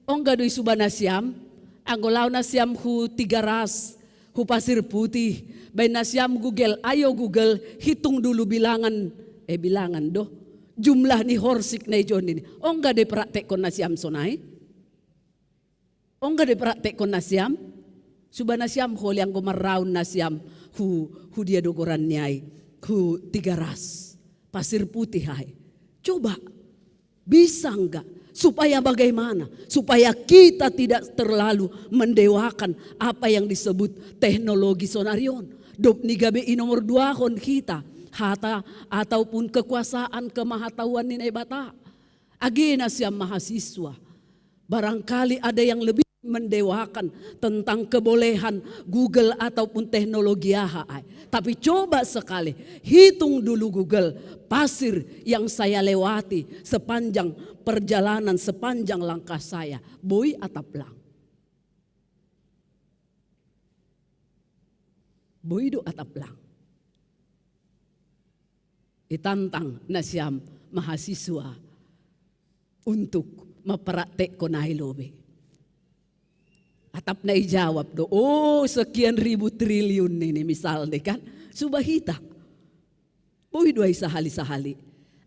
ongga do i suba nasiam, anggo lao nasiam hu Tigaras, hu Pasir Putih, baen nasiam Google, ayo Google, hitung dulu bilangan, eh bilangan do, jumlah ni horsik na ijon ini. Ongga do ipraktekkon nasiam sonai? Ongga do ipraktekkon nasiam? Suba nasiam holi anggo marraun nasiam hu, hu dia do goran ni ai, hu Tigaras, Pasir Putih ai. Coba, bisa enggak? Supaya bagaimana? Supaya kita tidak terlalu mendewakan apa yang disebut teknologi sonari on. Dob ni gabe i nomor duahon hita hata ataupun kekuasaan kemahatauan ni Naibata. Age nasiam mahasiswa, barangkali ada yang lebih mendewakan tentang kebolehan Google ataupun teknologi aha ai. Tapi coba sekali, hitung dulu Google, pasir yang saya lewati sepanjang perjalanan, sepanjang langkah saya. Boi atap lang. Boi do atap lang. Itantang nasiam mahasiswa untuk mempraktekkon ai lobe. Atap na ijawab do, oh, sekian ribu triliun ini misalnya kan. Suba hita. Boi do ai sahali-sahali.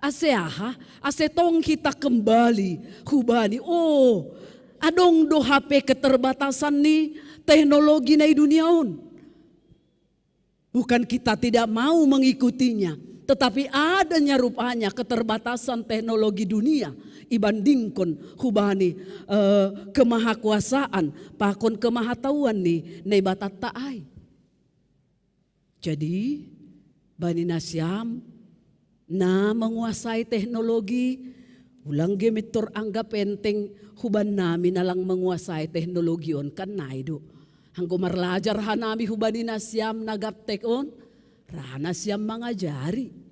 Ase aha? Ase tong hita kembali hubani. Oh, adong do hape keterbatasan ni teknologi na i dunia on. Bukan kita tidak mau mengikutinya, tetapi adanya rupanya keterbatasan teknologi dunia ibandingkon hubani eh, kemahakuasaan pakon kemahatauan ni Naibatanta ai. Jadi bani nasiam na menguasai teknologi, ulang ge mittor anggap enteng huban nami na lang menguasai teknologi on kan nai do. Anggo marlajar hanami hubani nasiam na gaptek on, ra nasiam mangajari.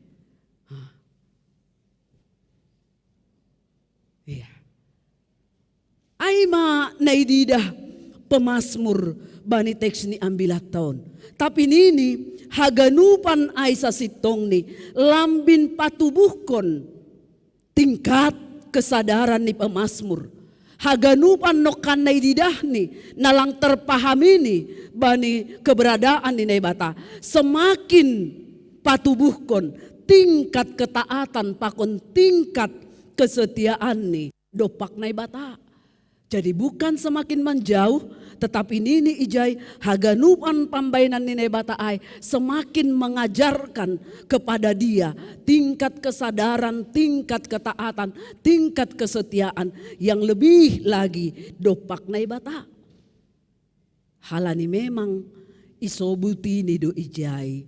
Iya. Ai ma na ididah pemasmur bani teks ni ambilat taon. Tapi nini haganupan ai sasintongni lambin patubuhkon tingkat kesadaran ni pemasmur. Haganupan nongkan na ididahni na lang terpahamini bani keberadaan ni Naibata. Semakin patubuhkon tingkat ketaatan pakon tingkat kesetiaanni dompak Naibata. Jadi bukan semakin menjauh, tetapi nini ijai haganupan pambaenan ni Naibata ai semakin mengajarkan kepada dia tingkat kesadaran, tingkat ketaatan, tingkat kesetiaan yang lebih lagi dompak Naibata. Halani memang isobut ini do ijai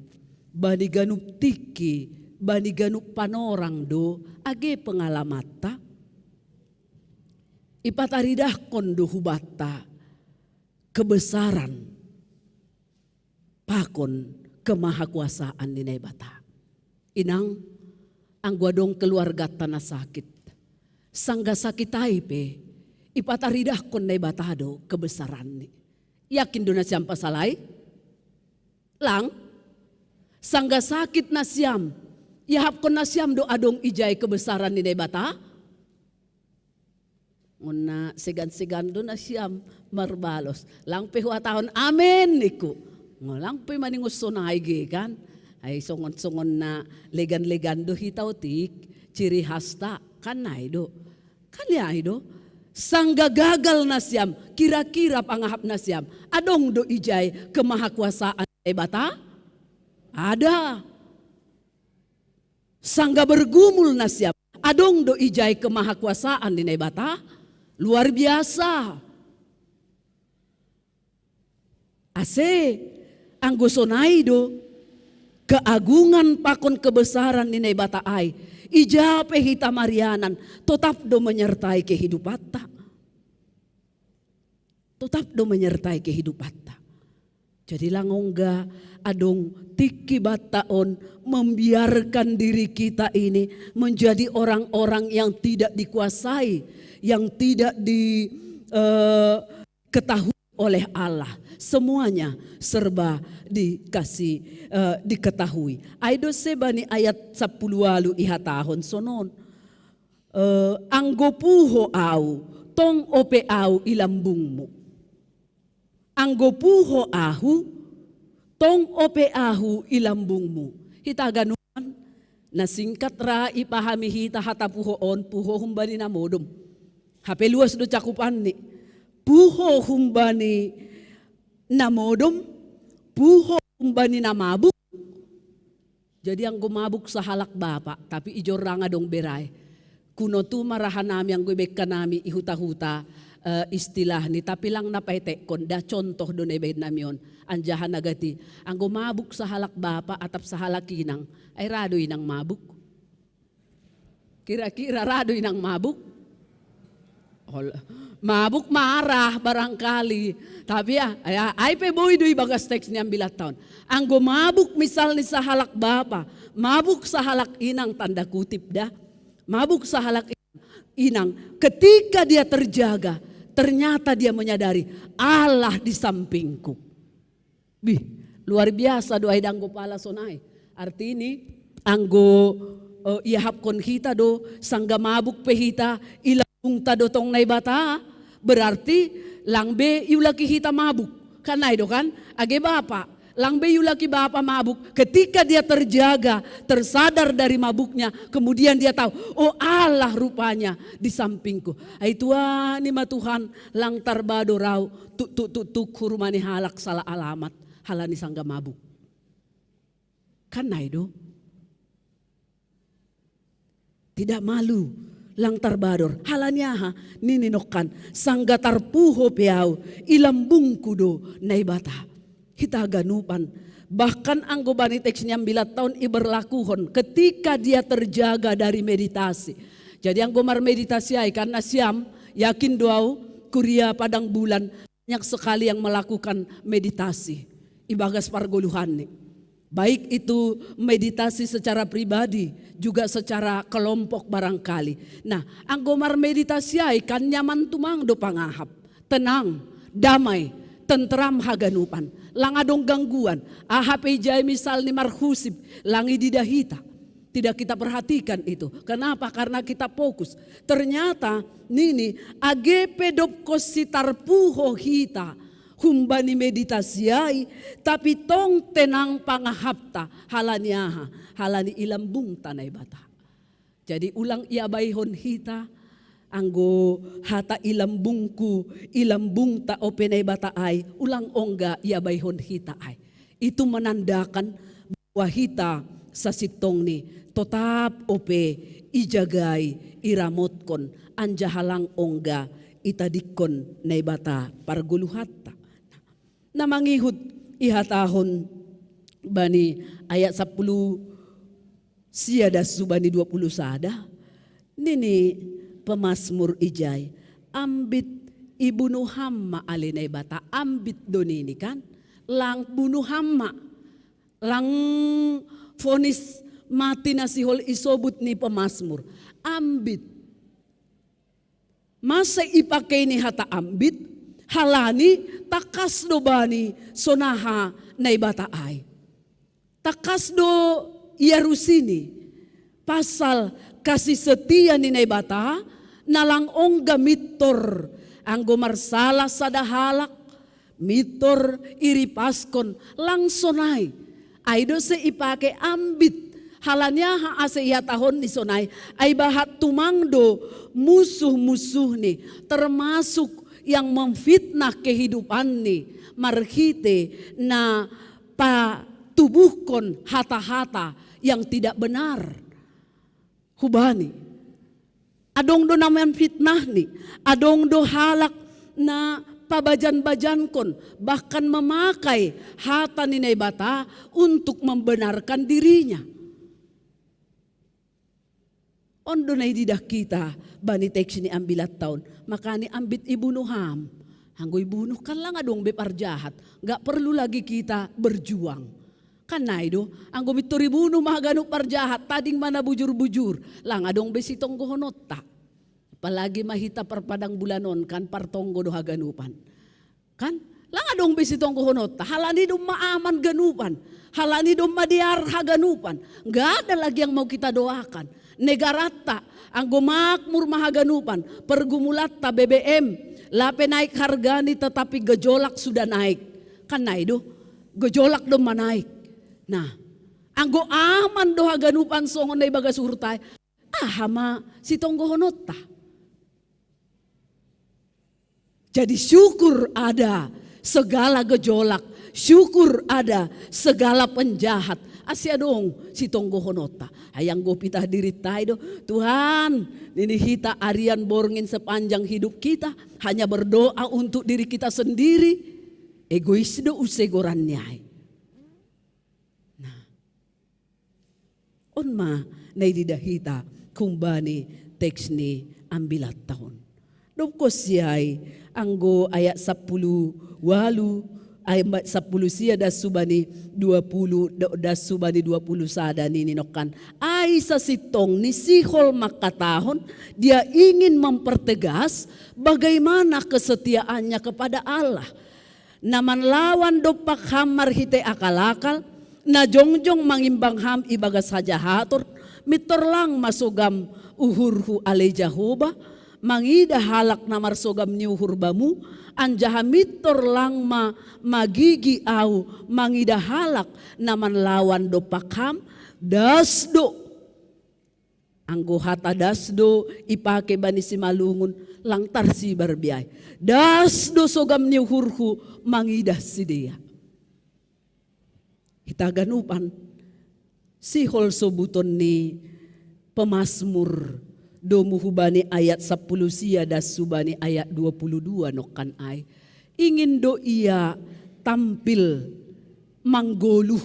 bani ganup tingki, bani ganup panorang do age pengalamanta. Ipataridahkon do hubanta kebesaran pakon kemahakuasaan ni Naibata. Inang, anggo adong keluargata na sakit, sangga sakit ai pe, ipataridahkon Naibata do kebesaranni. Yakin do nasiam pasal ai? Lang, sangga sakit nasiam, iahapkon nasiam do adong ijai kebesaran ni Naibata? Ngonna segan-segan do nasiam marbalos. Lang pe huhatahon amen ningku. Ngo lang pe maningon sonai ge kan. Ai songon-songon na legan-legan do hita otik. Ciri hasta kan nai do. Kan nai do. Sangga gagal nasiam, kira-kira pangahap nasiam. Adong do ijai kemahakuasaan Naibata? Ada. Sangga bergumul nasiam, adong do ijai kemahakuasaan ni Naibata? Luar biasa. Ase, anggo sonai do, keagungan pakon kebesaran ni Naibata ai, ija pe hita marianan, totap do menyertai kehidupanta. Totap do menyertai kehidupanta. Jadi lang ongga adong tingki banta on membiarkan diri kita ini menjadi orang-orang yang tidak dikuasai, yang tidak di eh, ketahui oleh Allah. Semuanya serba dikasih eh, diketahui. Ai do seba ni ayat sapuluh walu ihatahon sonon. Eh, anggo puho au, tong ope au i lambungmu. Anggo puho ahu, tong ope ahu i lambungmu. Hita ganupan, na singkat ra ipahami hita hata puho on, puho humbani na modom. Hape luas do cakupanni. Puho humbani na modom, puho humbani na mabuk. Jadi anggo mabuk sahalak bapa, tapi i jorang adong berae. Kuno tu marahanami anggo ibekkanami i huta-huta eh, istilahni, tapi lang na paetekkon, da contoh do na ibaen nami on. Anjaha na gati, anggo mabuk sahalak bapa atap sahalak inang, ai ra do inang mabuk? Kira-kira ra do inang mabuk? Mabuk marah barangkali. Tapi ya, ya ai pe boi do ibagas teks ni ambilat taon. Anggo mabuk misalni sahalak bapa, mabuk sahalak inang tanda kutip da. Mabuk sahalak inang, ketika dia terjaga, ternyata dia menyadari Allah di sampingku. Bih, luar biasa do ai da anggo pala sonai. Artini, anggo eh, iahapkon hita do, sangga mabuk pe hita, i lambungta do tong Naibata, berarti lang be iulaki hita mabuk. Kan nai do kan? Age bapa, lang be iulaki bapa mabuk. Ketika dia terjaga, tersadar dari mabuknya, kemudian dia tahu, oh Allah rupanya di sampingku. Ai tuani ma Tuhan, lang tarbador au, tuk tuk tuk tuk hu rumah ni halak salah alamat, halani sangga mabuk. Kan nai do? Tidak malu, lang tarbador. Halani aha? Nini nongkan, sangga tarpuho pe au, i lambungku do Naibata. Hita ganupan. Bahkan anggo bani teks ni ambilat taon iberlakuhon ketika dia terjaga dari meditasi. Jadi anggo marmeditasi ai kan nasiam, yakin do au, kuria Padang Bulan, banyak sekali yang melakukan meditasi ibagas pargoluhanni. Baik itu meditasi secara pribadi, juga secara kelompok barangkali. Nah, anggo marmeditasi ai kan nyaman tumang do pangahap. Tenang, damai, tentram haganupan. Lang adong gangguan. Aha pe ijai misalni marhusip, lang ididah hita. Tidak kita perhatikan itu. Kenapa? Karena kita fokus. Ternyata nini, age pe dob konsi tarpuho hita humbani meditasi ai, tapi tong tenang pangahapta. Halani aha? Halani i lambungta Naibata. Jadi ulang iabaihon hita, anggo hata i lambungku, i lambungta ope Naibata ai, ulang ongga iabaihon hita ai. Itu menandakan bahwa hita sasintongni totap ope ijagai, iramotkon, anjaha lang ongga itadingkon Naibata pargoluhanta. Na mangihut ihatahon bani ayat sapuluh sia das subani dua puluh sada, nini pemasmur ijai, ambit ibunuh ham ma ale Naibata, ambit do nini kan, lang bunuh ham ma, lang fonis Mati na sihol isobut ni pemasmur. Ambit. Masa ipakei ni hata ambit, halani takas do bani sonaha Naibata ai. Takas do ia rusini, pasal kasih setia ni Naibata, nalang ongga mittor, anggo marsala sada halak, mittor iripaskon lang sonai. Ai do se ipake ambit, halani aha ase ihatahon ni sonai, ai bahat tumang do musuh-musuhni, termasuk yang memfitnah kehidupanni, marhite na patubuhkon hata-hata yang tidak benar hubani. Adong do na memfitnahni, adong do halak na pabajan-bajankon, bahkan memakai hata ni Naibata untuk membenarkan dirinya. On do na ididah kita bani teks ni ambilatta on. Makani ambit ibunuh ham. Anggo ibunuh kan lang adong be parjahat. Gak perlu lagi kita berjuang. Kan nai do, anggo mittor ibunuh ma haganup parjahat, tading ma na bujur-bujur. Lang adong be sitonggohononta. Apalagi ma hita parpadang bulanon kan, partonggo do haganupan. Kan? Lang adong be sitonggohononta, halani domma aman ganupan, halani domma dear haganupan. Gak ada lagi yang mau kita doakan. Negaratta, anggo makmur ma haganupan, pergumulatta B B M, lape naik hargani tetapi gejolak sudah naik. Kan nai do, gejolak domma naik. Nah, anggo aman do haganupan songon na ibagas uhurta ai, aha ma sitonggohononta? Jadi syukur ada segala gejolak, syukur ada segala penjahat. Ase adong sitonggohononta. Ai anggo pitah dirinta i do, Tuhan, nini hita arian borngin sepanjang hidup kita hanya berdoa untuk diri kita sendiri. Egois do use goranni ai. Nah, on ma na ididah hita humbani teks ni ambilatta on. Dobkon siai anggo ayat sapuluh walu, ayat sapuluh sia das subani dua puluh, das subani dua puluh sada nini nongkan. Ai sasintongni sihol mangkatahon, dia ingin mempertegas bagaimana kesetiaannya kepada Allah. Na manlawan dompak ham marhite akal-akal, na jongjong mangimbang ham ibagas hajahaton, mintor lang ma sogam uhurhu ale Jahowa, mangidah halak na marsogam ni uhur bamu, anjaha mintor lang ma magigi ahu mangidah halak na manlawan dompak ham, das do. Anggo hata das do ipake bani Simalungun, lang tarsibar be ai. Das do sogam ni uhurhu mangidah sidea. Hita ganupan, sihol sobuton ni pemasmur domu hubani ayat sapuluh sia das subani ayat dua puluh dua nongkan ai. Ingin do ia tampil manggoluh,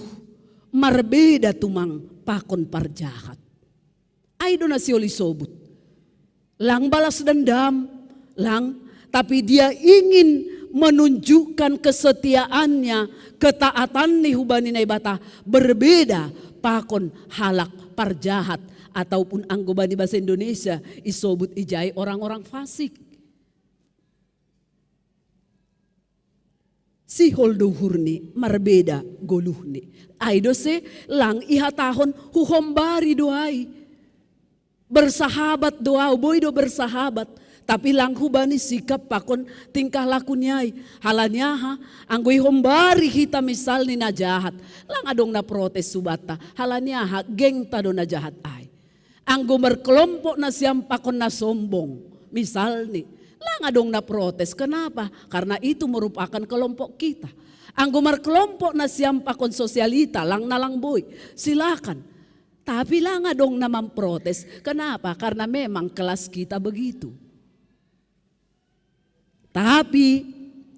marbeda tumang pakon parjahat. Ai do na sihol isobut. Lang balas dendam, lang, tapi dia ingin menunjukkan kesetiaannya, ketaatanni hubani Naibata berbeda pakon halak parjahat, ataupun anggo bani bahasa Indonesia isobut ijai orang-orang fasik. Sihol do uhurni, marbeda goluhni. Ai do se lang ihatahon huhombari do ai. Bersahabat do ahu, boi do bersahabat. Tapi lang hubani sikap pakon tingkah laku ni ai. Halani aha? Anggo ihombari hita misalni na jahat, lang adong na protes hubanta. Halani aha? Gengta do na jahat ai. Anggo markelompok nasiam pakon na sombong, misalni, lang adong na protes. Kenapa? Karena itu merupakan kelompok kita. Anggo markelompok nasiam pakon sosialita, lang na lang boi, silakan. Tapi lang adong na mamprotes. Kenapa? Karena memang kelas kita begitu. Tapi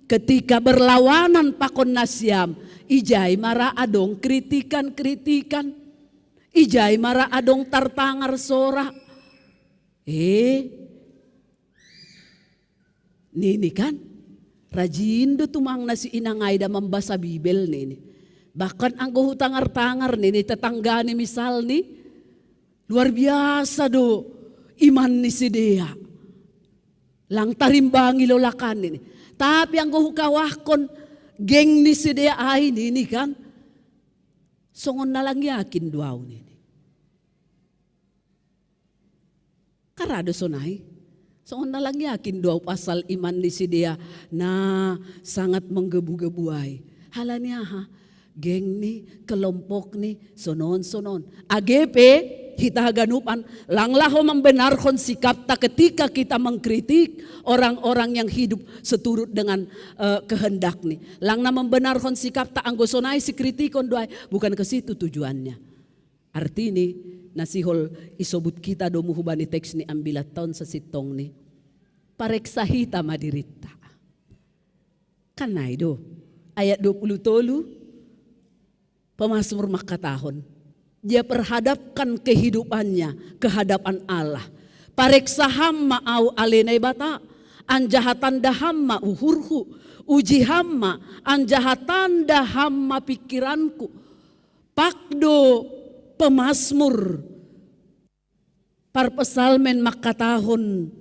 ketika berlawanan pakon nasiam, ijai ma ra adong kritikan-kritikan, ijai ma ra adong tartangar sora. Eh, nini kan, rajin do tumang na si inang Aida mambasa Bibel nini. Bahkan anggo hutangar-tangar nini tetanggani misalni, Luar biasa do iman ni sidea. Lang tarimbangi lolakan ini. Tapi anggo hukawahkon geng ni sidea ai nini kan. Songon na lang yakin do au nini. Karado sonai. Songon na lang yakin do au pasal iman ni sidea na sangat menggebu-gebu ai. Halani aha? Geng ni, kelompok ni, sonon-sonon. Age pe hita haganupan, lang laho membenarhon sikapta ketika kita mengkritik orang-orang yang hidup seturut dengan eh, kehendak ni. Lang na membenarhon sikapta anggo sonai sikritikon do ai, bukan ke situ tujuannya. Artini, na sihol isobut kita domu hubani teks ni ambilat taon sasintongni. Pareksa hita ma diritta. Kan nai do. Ayat dua puluh tolu, pemazmur mangkatahon, dia perhadapkan kehidupannya ke hadapan Allah. Pareksa ham ma au ale Naibata, anjaha tanda ham ma uhurhu, uji ham ma, anjaha tanda ham ma pikiranku. Pak do pemazmur, parpsalmen mangkatahon,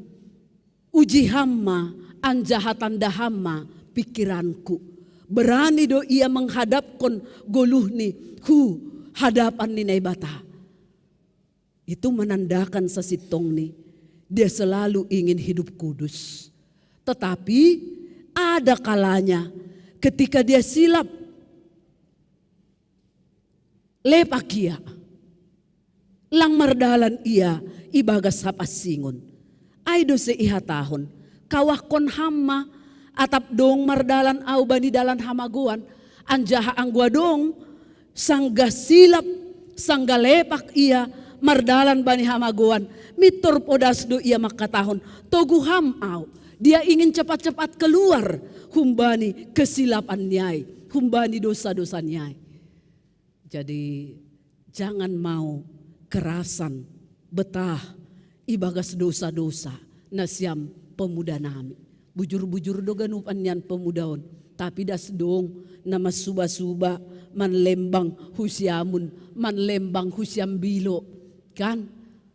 uji ham ma, anjaha tanda ham ma pikiranku. Berani do ia menghadapkon goluhni hu hadapan ni Naibata. Itu menandakan sasintongni dia selalu ingin hidup kudus. Tetapi ada kalanya ketika dia silap, lepak ia, lang mardalan ia ibagas hapansingon. Ai do se ihatahon, kawahkon ham ma, atap dong mardalan au bani dalan hamagoan, anjaha anggo adong sanggah silap, sanggah lepak ia mardalan bani hamagoan, mintor podas do ia mangkatahon, togu ham au. Dia ingin cepat-cepat keluar humbani kesilapan ni ai, humbani dosa-dosa ni ai. Jadi jangan mau kerasan betah ibagas dosa-dosa nasiam pemuda nami. Bujur-bujur do ganupan nian pemuda on. Tapi das dong na mansuba-suba manlembang husiamun, manlembang husiam bilo. Kan?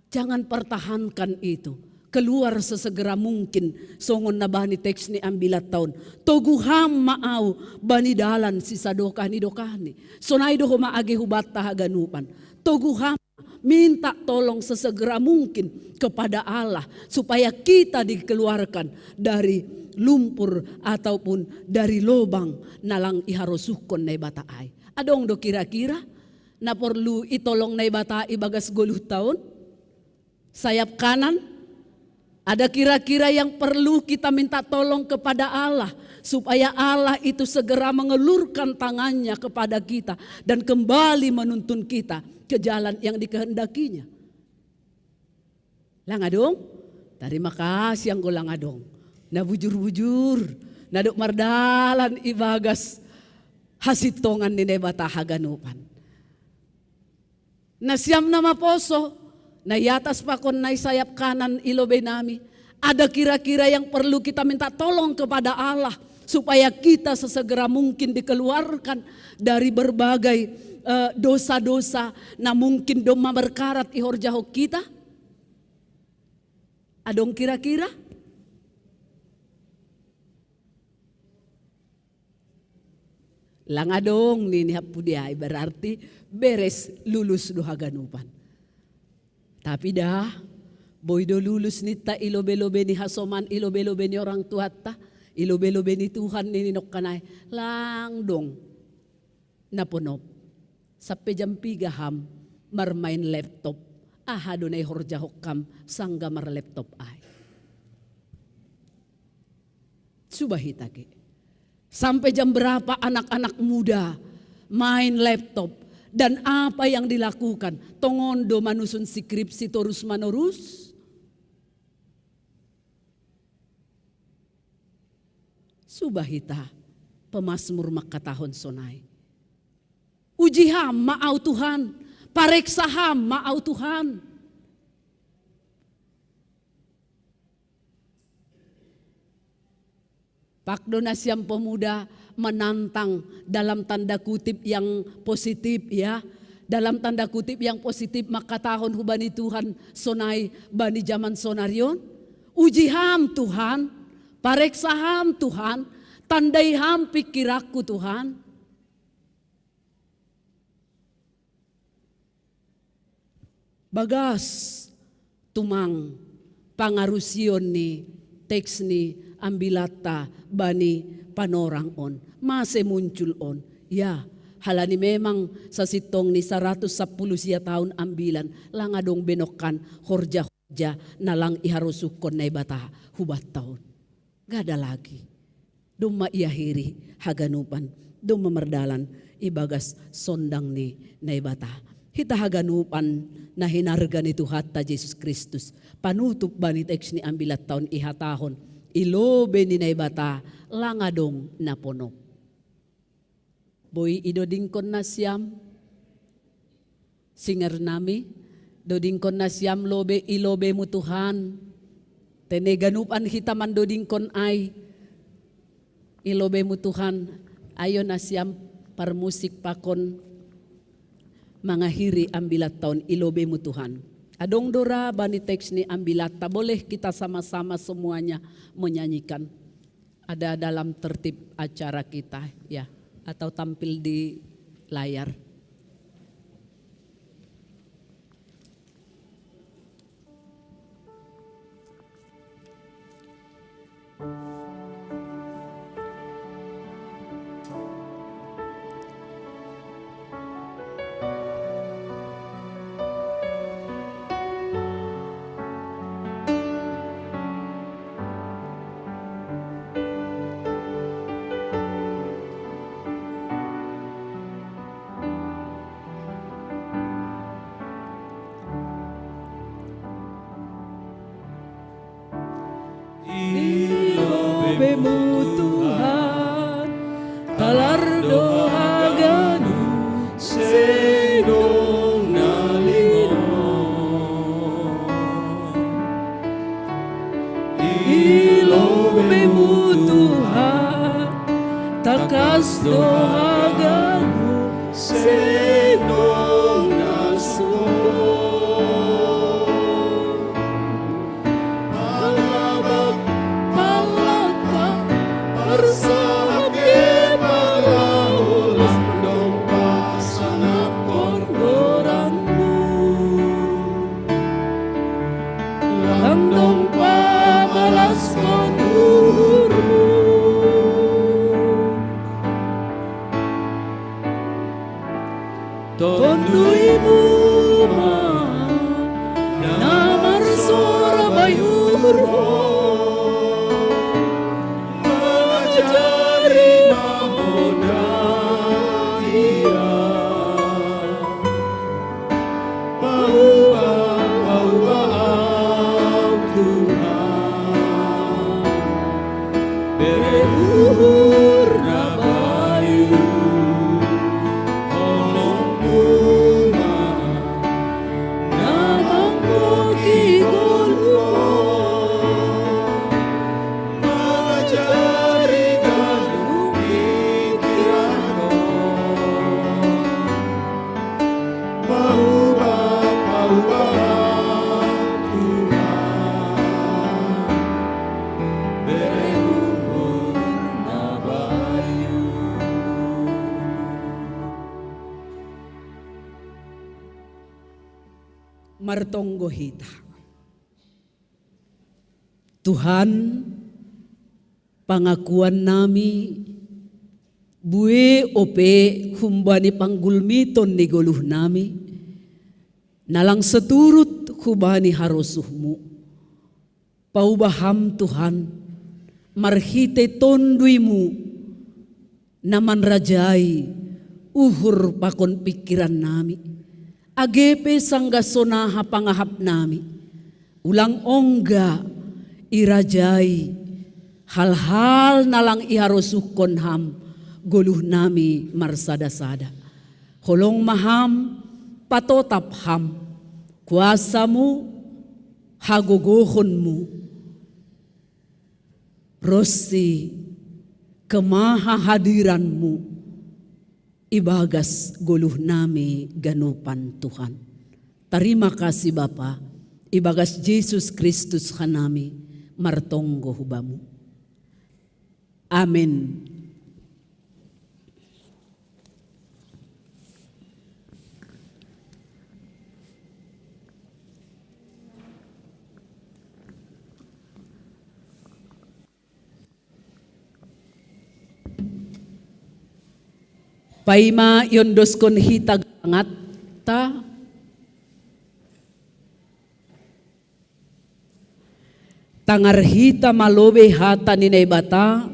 Jangan pertahankan itu. Keluar sesegera mungkin songon na bani teks ni ambilat taon. Togu ham ma au bani dalan sisadokah ni dokahni. Sonai do homa age hubanta haganupan. Togu ham, minta tolong sesegera mungkin kepada Allah supaya kita dikeluarkan dari lumpur ataupun dari lobang na lang iharosuhkon Naibata ai. Adong do kira-kira na porlu itolong Naibata ibagas goluh taon? Sayap kanan, ada kira-kira yang perlu kita minta tolong kepada Allah supaya Allah itu segera mengelurkan tangannya kepada kita dan kembali menuntun kita ke jalan yang dikehendakinya. Lang adong? Terima kasih anggo lang adong. Na bujur-bujur, na dok mardalan ibagas hasintongan ni Naibata haganupan. Nasiam na maposo, na i atas pakon na i sayap kanan i lobei nami, ada kira-kira yang perlu kita minta tolong kepada Allah supaya kita sesegera mungkin dikeluarkan dari berbagai eh, dosa-dosa na mungkin domma berkarat i horjahon kita? Adong kira-kira? Lang adong nini hapudiai, berarti beres, lulus do haganupan. Tapi dah, boi do lulus ninta i lobe-lobe ni hasoman, i lobe-lobe ni orang tuatta, i lobe-lobe ni Tuhan nini nongkanai. Lang dong. Na ponop. Sampe jam piga ham marmain laptop. Aha do na ihorjahon ham sangga marlaptop ai? Suba hita ke. Sampai jam berapa anak-anak muda main laptop dan apa yang dilakukan? Tongon do manusun skripsi torus manorus? Suba hita, pemazmur mangkatahon sonai. Uji ham ma au Tuhan, pareksa ham ma au Tuhan. Pak do nasiam pemuda menantang dalam tanda kutip yang positif ya. Dalam tanda kutip yang positif, mangkatahon hubani Tuhan sonai bani jaman sonari on, uji Ham Tuhan, pareksa Ham Tuhan, tandai Ham pingkiranku Tuhan. Bagas tumang pangarusion ni teks ni ambilatta bani panorang on, mase muncul on. Ya, halani memang sasintong ni saratus sampulu sia taon ambilan, lang adong be nongkan horja-horja na lang iharosuhkon Naibata hubatta on. Gada lagi. Domma iahiri haganupan, domma mardalan ibagas sondang ni Naibata. Hita haganupan na hinarga ni Tuhanta Jesus Kristus, panutup bani teks ni ambilatta on ihatahon, i lobei ni Naibata lang adong na ponop. Boi idodingkon nasiam, singer nami, dodingkon nasiam lobei, i lobeimu Tuhan. Tene ganupan hita mandodingkon ai, i lobeimu Tuhan. Ayo nasiam parmusik pakon mangahiri ambilatta on, i lobeimu Tuhan. Adong do ra bani teks ni ambilatta, boleh kita sama-sama semuanya menyanyikan. Ada dalam tertib acara kita, ya, atau tampil di layar. I lobeimu Tuhan, talar do haganup, sedong na lingon. I lobeimu Tuhan, tangkas do haganup, sedong na sungkun. Pangabak, pangaka, parsahap, pangaulas, dong pasangapkon goranmu. Lang dong pamalaskon uhurmu. Tonduimu ma na marsoara bai uhurhon, mangajari ma hona hira. Pauba, pauba au Tuhan, bere uhur na bayu, holongmu ma na manggohi ngoluhon, mangajari ngolu pingkiranhon. Pauba, pauba Tuhan, bere uhur na bayu. Martonggo hita. Tuhan, pangakuan nami, bue ope humbani panggulmiton ni ngoluh nami, na lang seturut hubani harosuhmu. Pauba Ham Tuhan, marhite tonduimu, na manrajai uhur pakon pingkiran nami, age pe sanggah sonaha pangahap nami, ulang ongga irajai hal-hal na lang iharosuhkon Ham ngoluh nami marsada-sada. Holong ma Ham, patotap Ham kuasamu, hagogohonmu, ronsi kemahahadiranmu ibagas goluh nami ganupan Tuhan. Tarima kasih Bapa, ibagas Jesus Kristus hanami martonggo hubamu. Amin. Paima iondoskon hita galangatta, tangar hita ma lobei hata ni Naibata,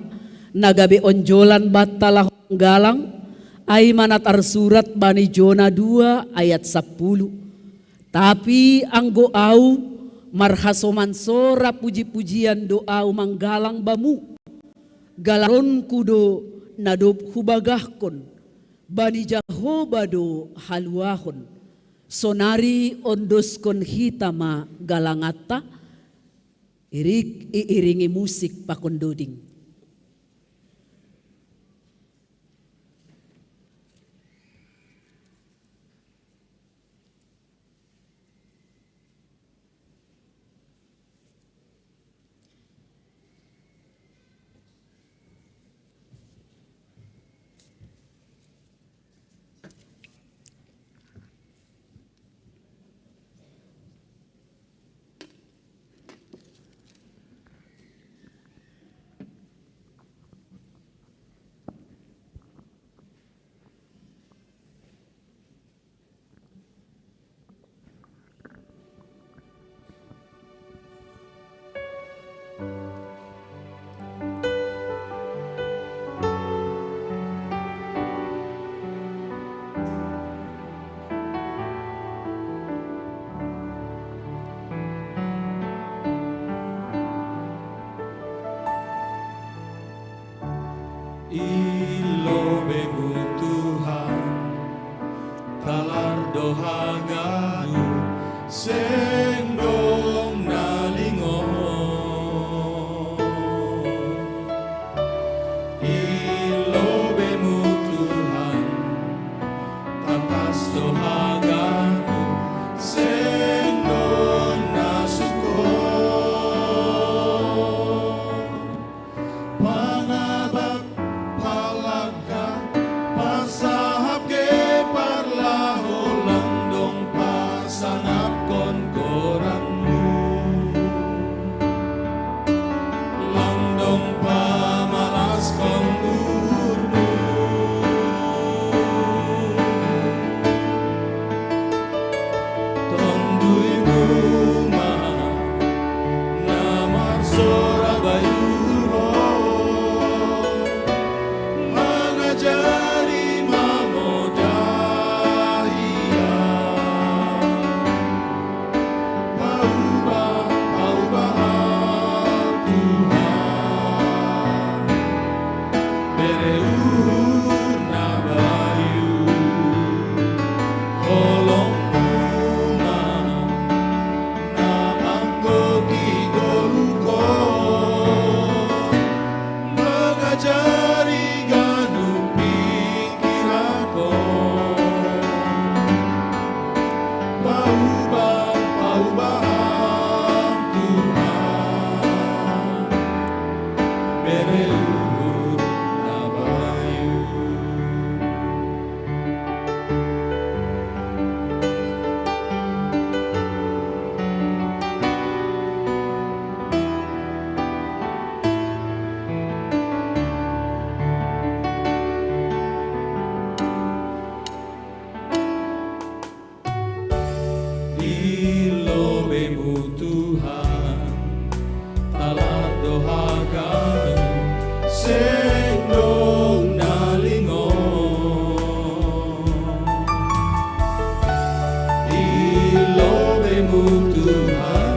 na gabe onjolan banta laho manggalang, ai ma na tarsurat bani Jona dua ayat sapuluh. Tapi anggo au, marhasoman sora puji-pujian do au manggalang bamu. Galaronku do na dob hubagahkon, bani Jahoba do haluahon. Sonari ondoskon hita ma galangatta, irik iiringi musik pakon doding. I lobeimu Tuhan, talar do haganup, seng dong na lingo. I lobeimu Tuhan, tangkas do haganup, seng dong na sukor. Pangabak, palangka, pasahap ge parlaho, lang dong pasangapkon goranmu, lang dong pamalaskon uhurmu. Tonduymu ma na marsora bayuhon, mangajari mangoda ia. Paubah, paubah Tuhan, bere uhur na bayu. Holongmu ma na manggohi goluhkon, mangajari ganup pingkiranhon. Paubah, paubah Tuhan, bere uhur na bayu. I lobeimu Tuhan, talar do haganup, seng dong na lingo. I lobeimu Tuhan,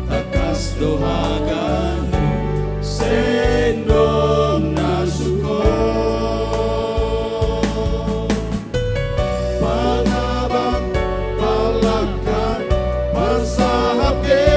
tangkas do haganup, seng dong na sukor. Pangabak, palangka, pasahap ge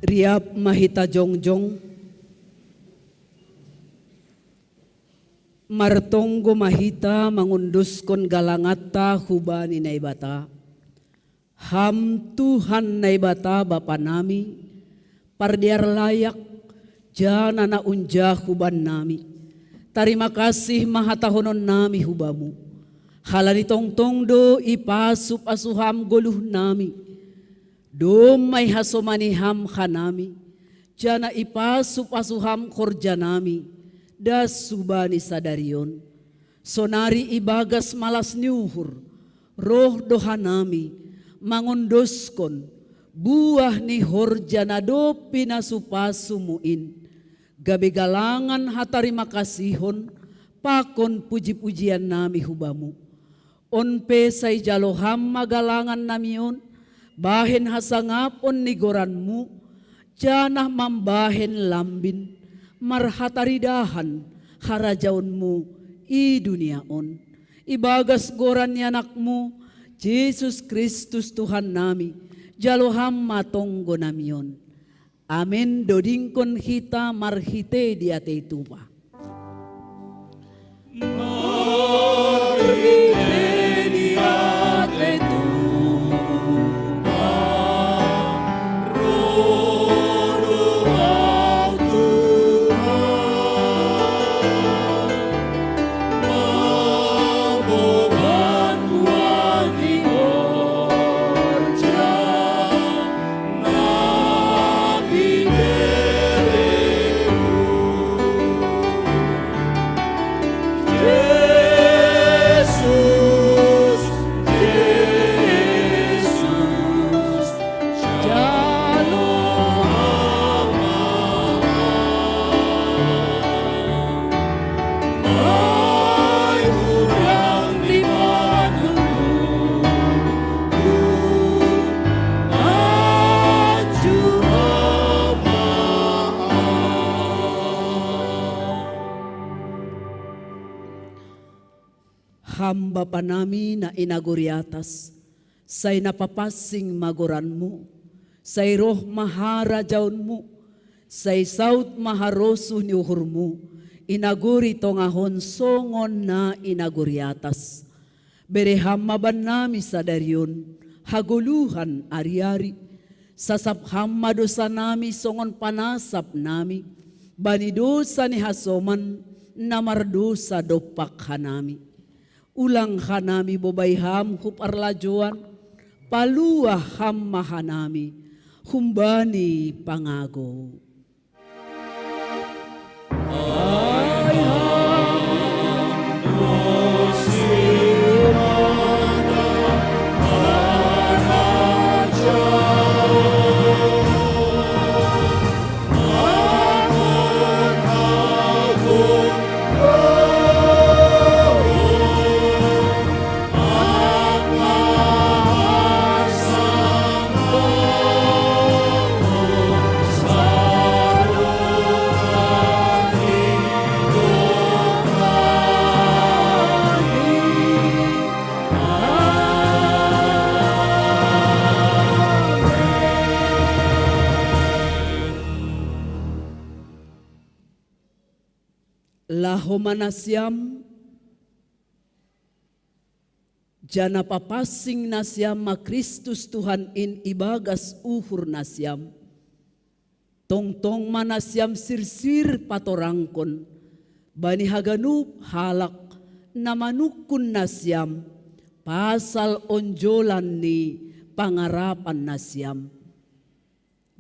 Riap ma hita jongjong, martonggo ma hita mangunduskon galanganta hubani Naibata. Ham Tuhan Naibata Bapa nami, pardear layak, jana na unjahu bannami. Tarima kasih ma hatahonon nami hu Bamu. Halani tongtong do ipasu-pasu Ham goluh nami. Domma ihasomani Ham hanami, jana ipasu-pasu Ham horja nami, das hubani sadari on. Sonari ibagas malas ni uhur, roh do hanami, mangondoskon, buah ni horja na dob pinasu-pasumu in, gabe galangan hatarima kasihon, pakon puji-pujian nami hu Bamu. On pe sai jalo Ham ma galangan nami on, bahen hasangapon ni goranMu, janah mambahen lambin, marhataridahan harajaonMu i dunia on. Ibagas goran ni AnakMu, Jesus Kristus Tuhan nami, jalo Ham ma tonggo nami on. Amen. Dodingkon hita marhite diatei tupa. Ham Bapa nami na i nagori atas, sai na papansing ma goranMu, sai roh ma harajaonMu, sai saud ma harosuh ni uhurMu, i nagori tongah on songon na i nagori atas. Bere Ham ma bannami sadari on hagoluhan ari-ari. Sasap Ham ma dosa nami songon panasap nami bani dosa ni hasoman na mardosa dompak hanami. Ulang hanami bobai Ham hu parlajoan, paluah Ham ma hanami humbani pangago. Laho ma nasiam, janah papansing nasiam ma Kristus Tuhan in ibagas uhur nasiam. Tongtong ma nasiam sirsir patorangkon bani haganup halak na manungkun nasiam pasal onjolan ni pangarapan nasiam.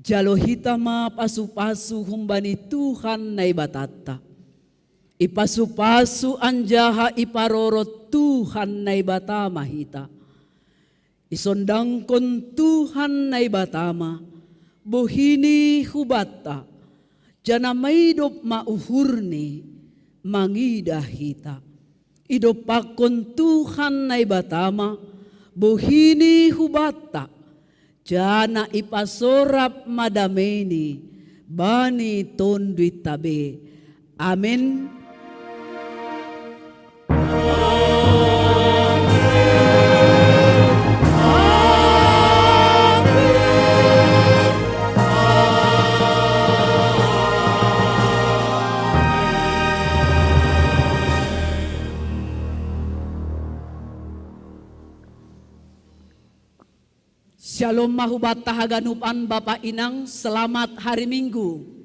Jalo hita ma pasu-pasu humbani Tuhan Naibatanta. Ipasu-pasu anjaha iparorot Tuhan Naibata ma hita. Isondangkon Tuhan Naibata ma bohini hubanta, janah maidop ma uhurni mangidah hita. Idompakkon Tuhan Naibata ma bohini hubanta, janah ipasorap ma dameini bani tonduinta be. Amen. Shalom mahubat tahaganupan Bapak Inang, selamat hari Minggu.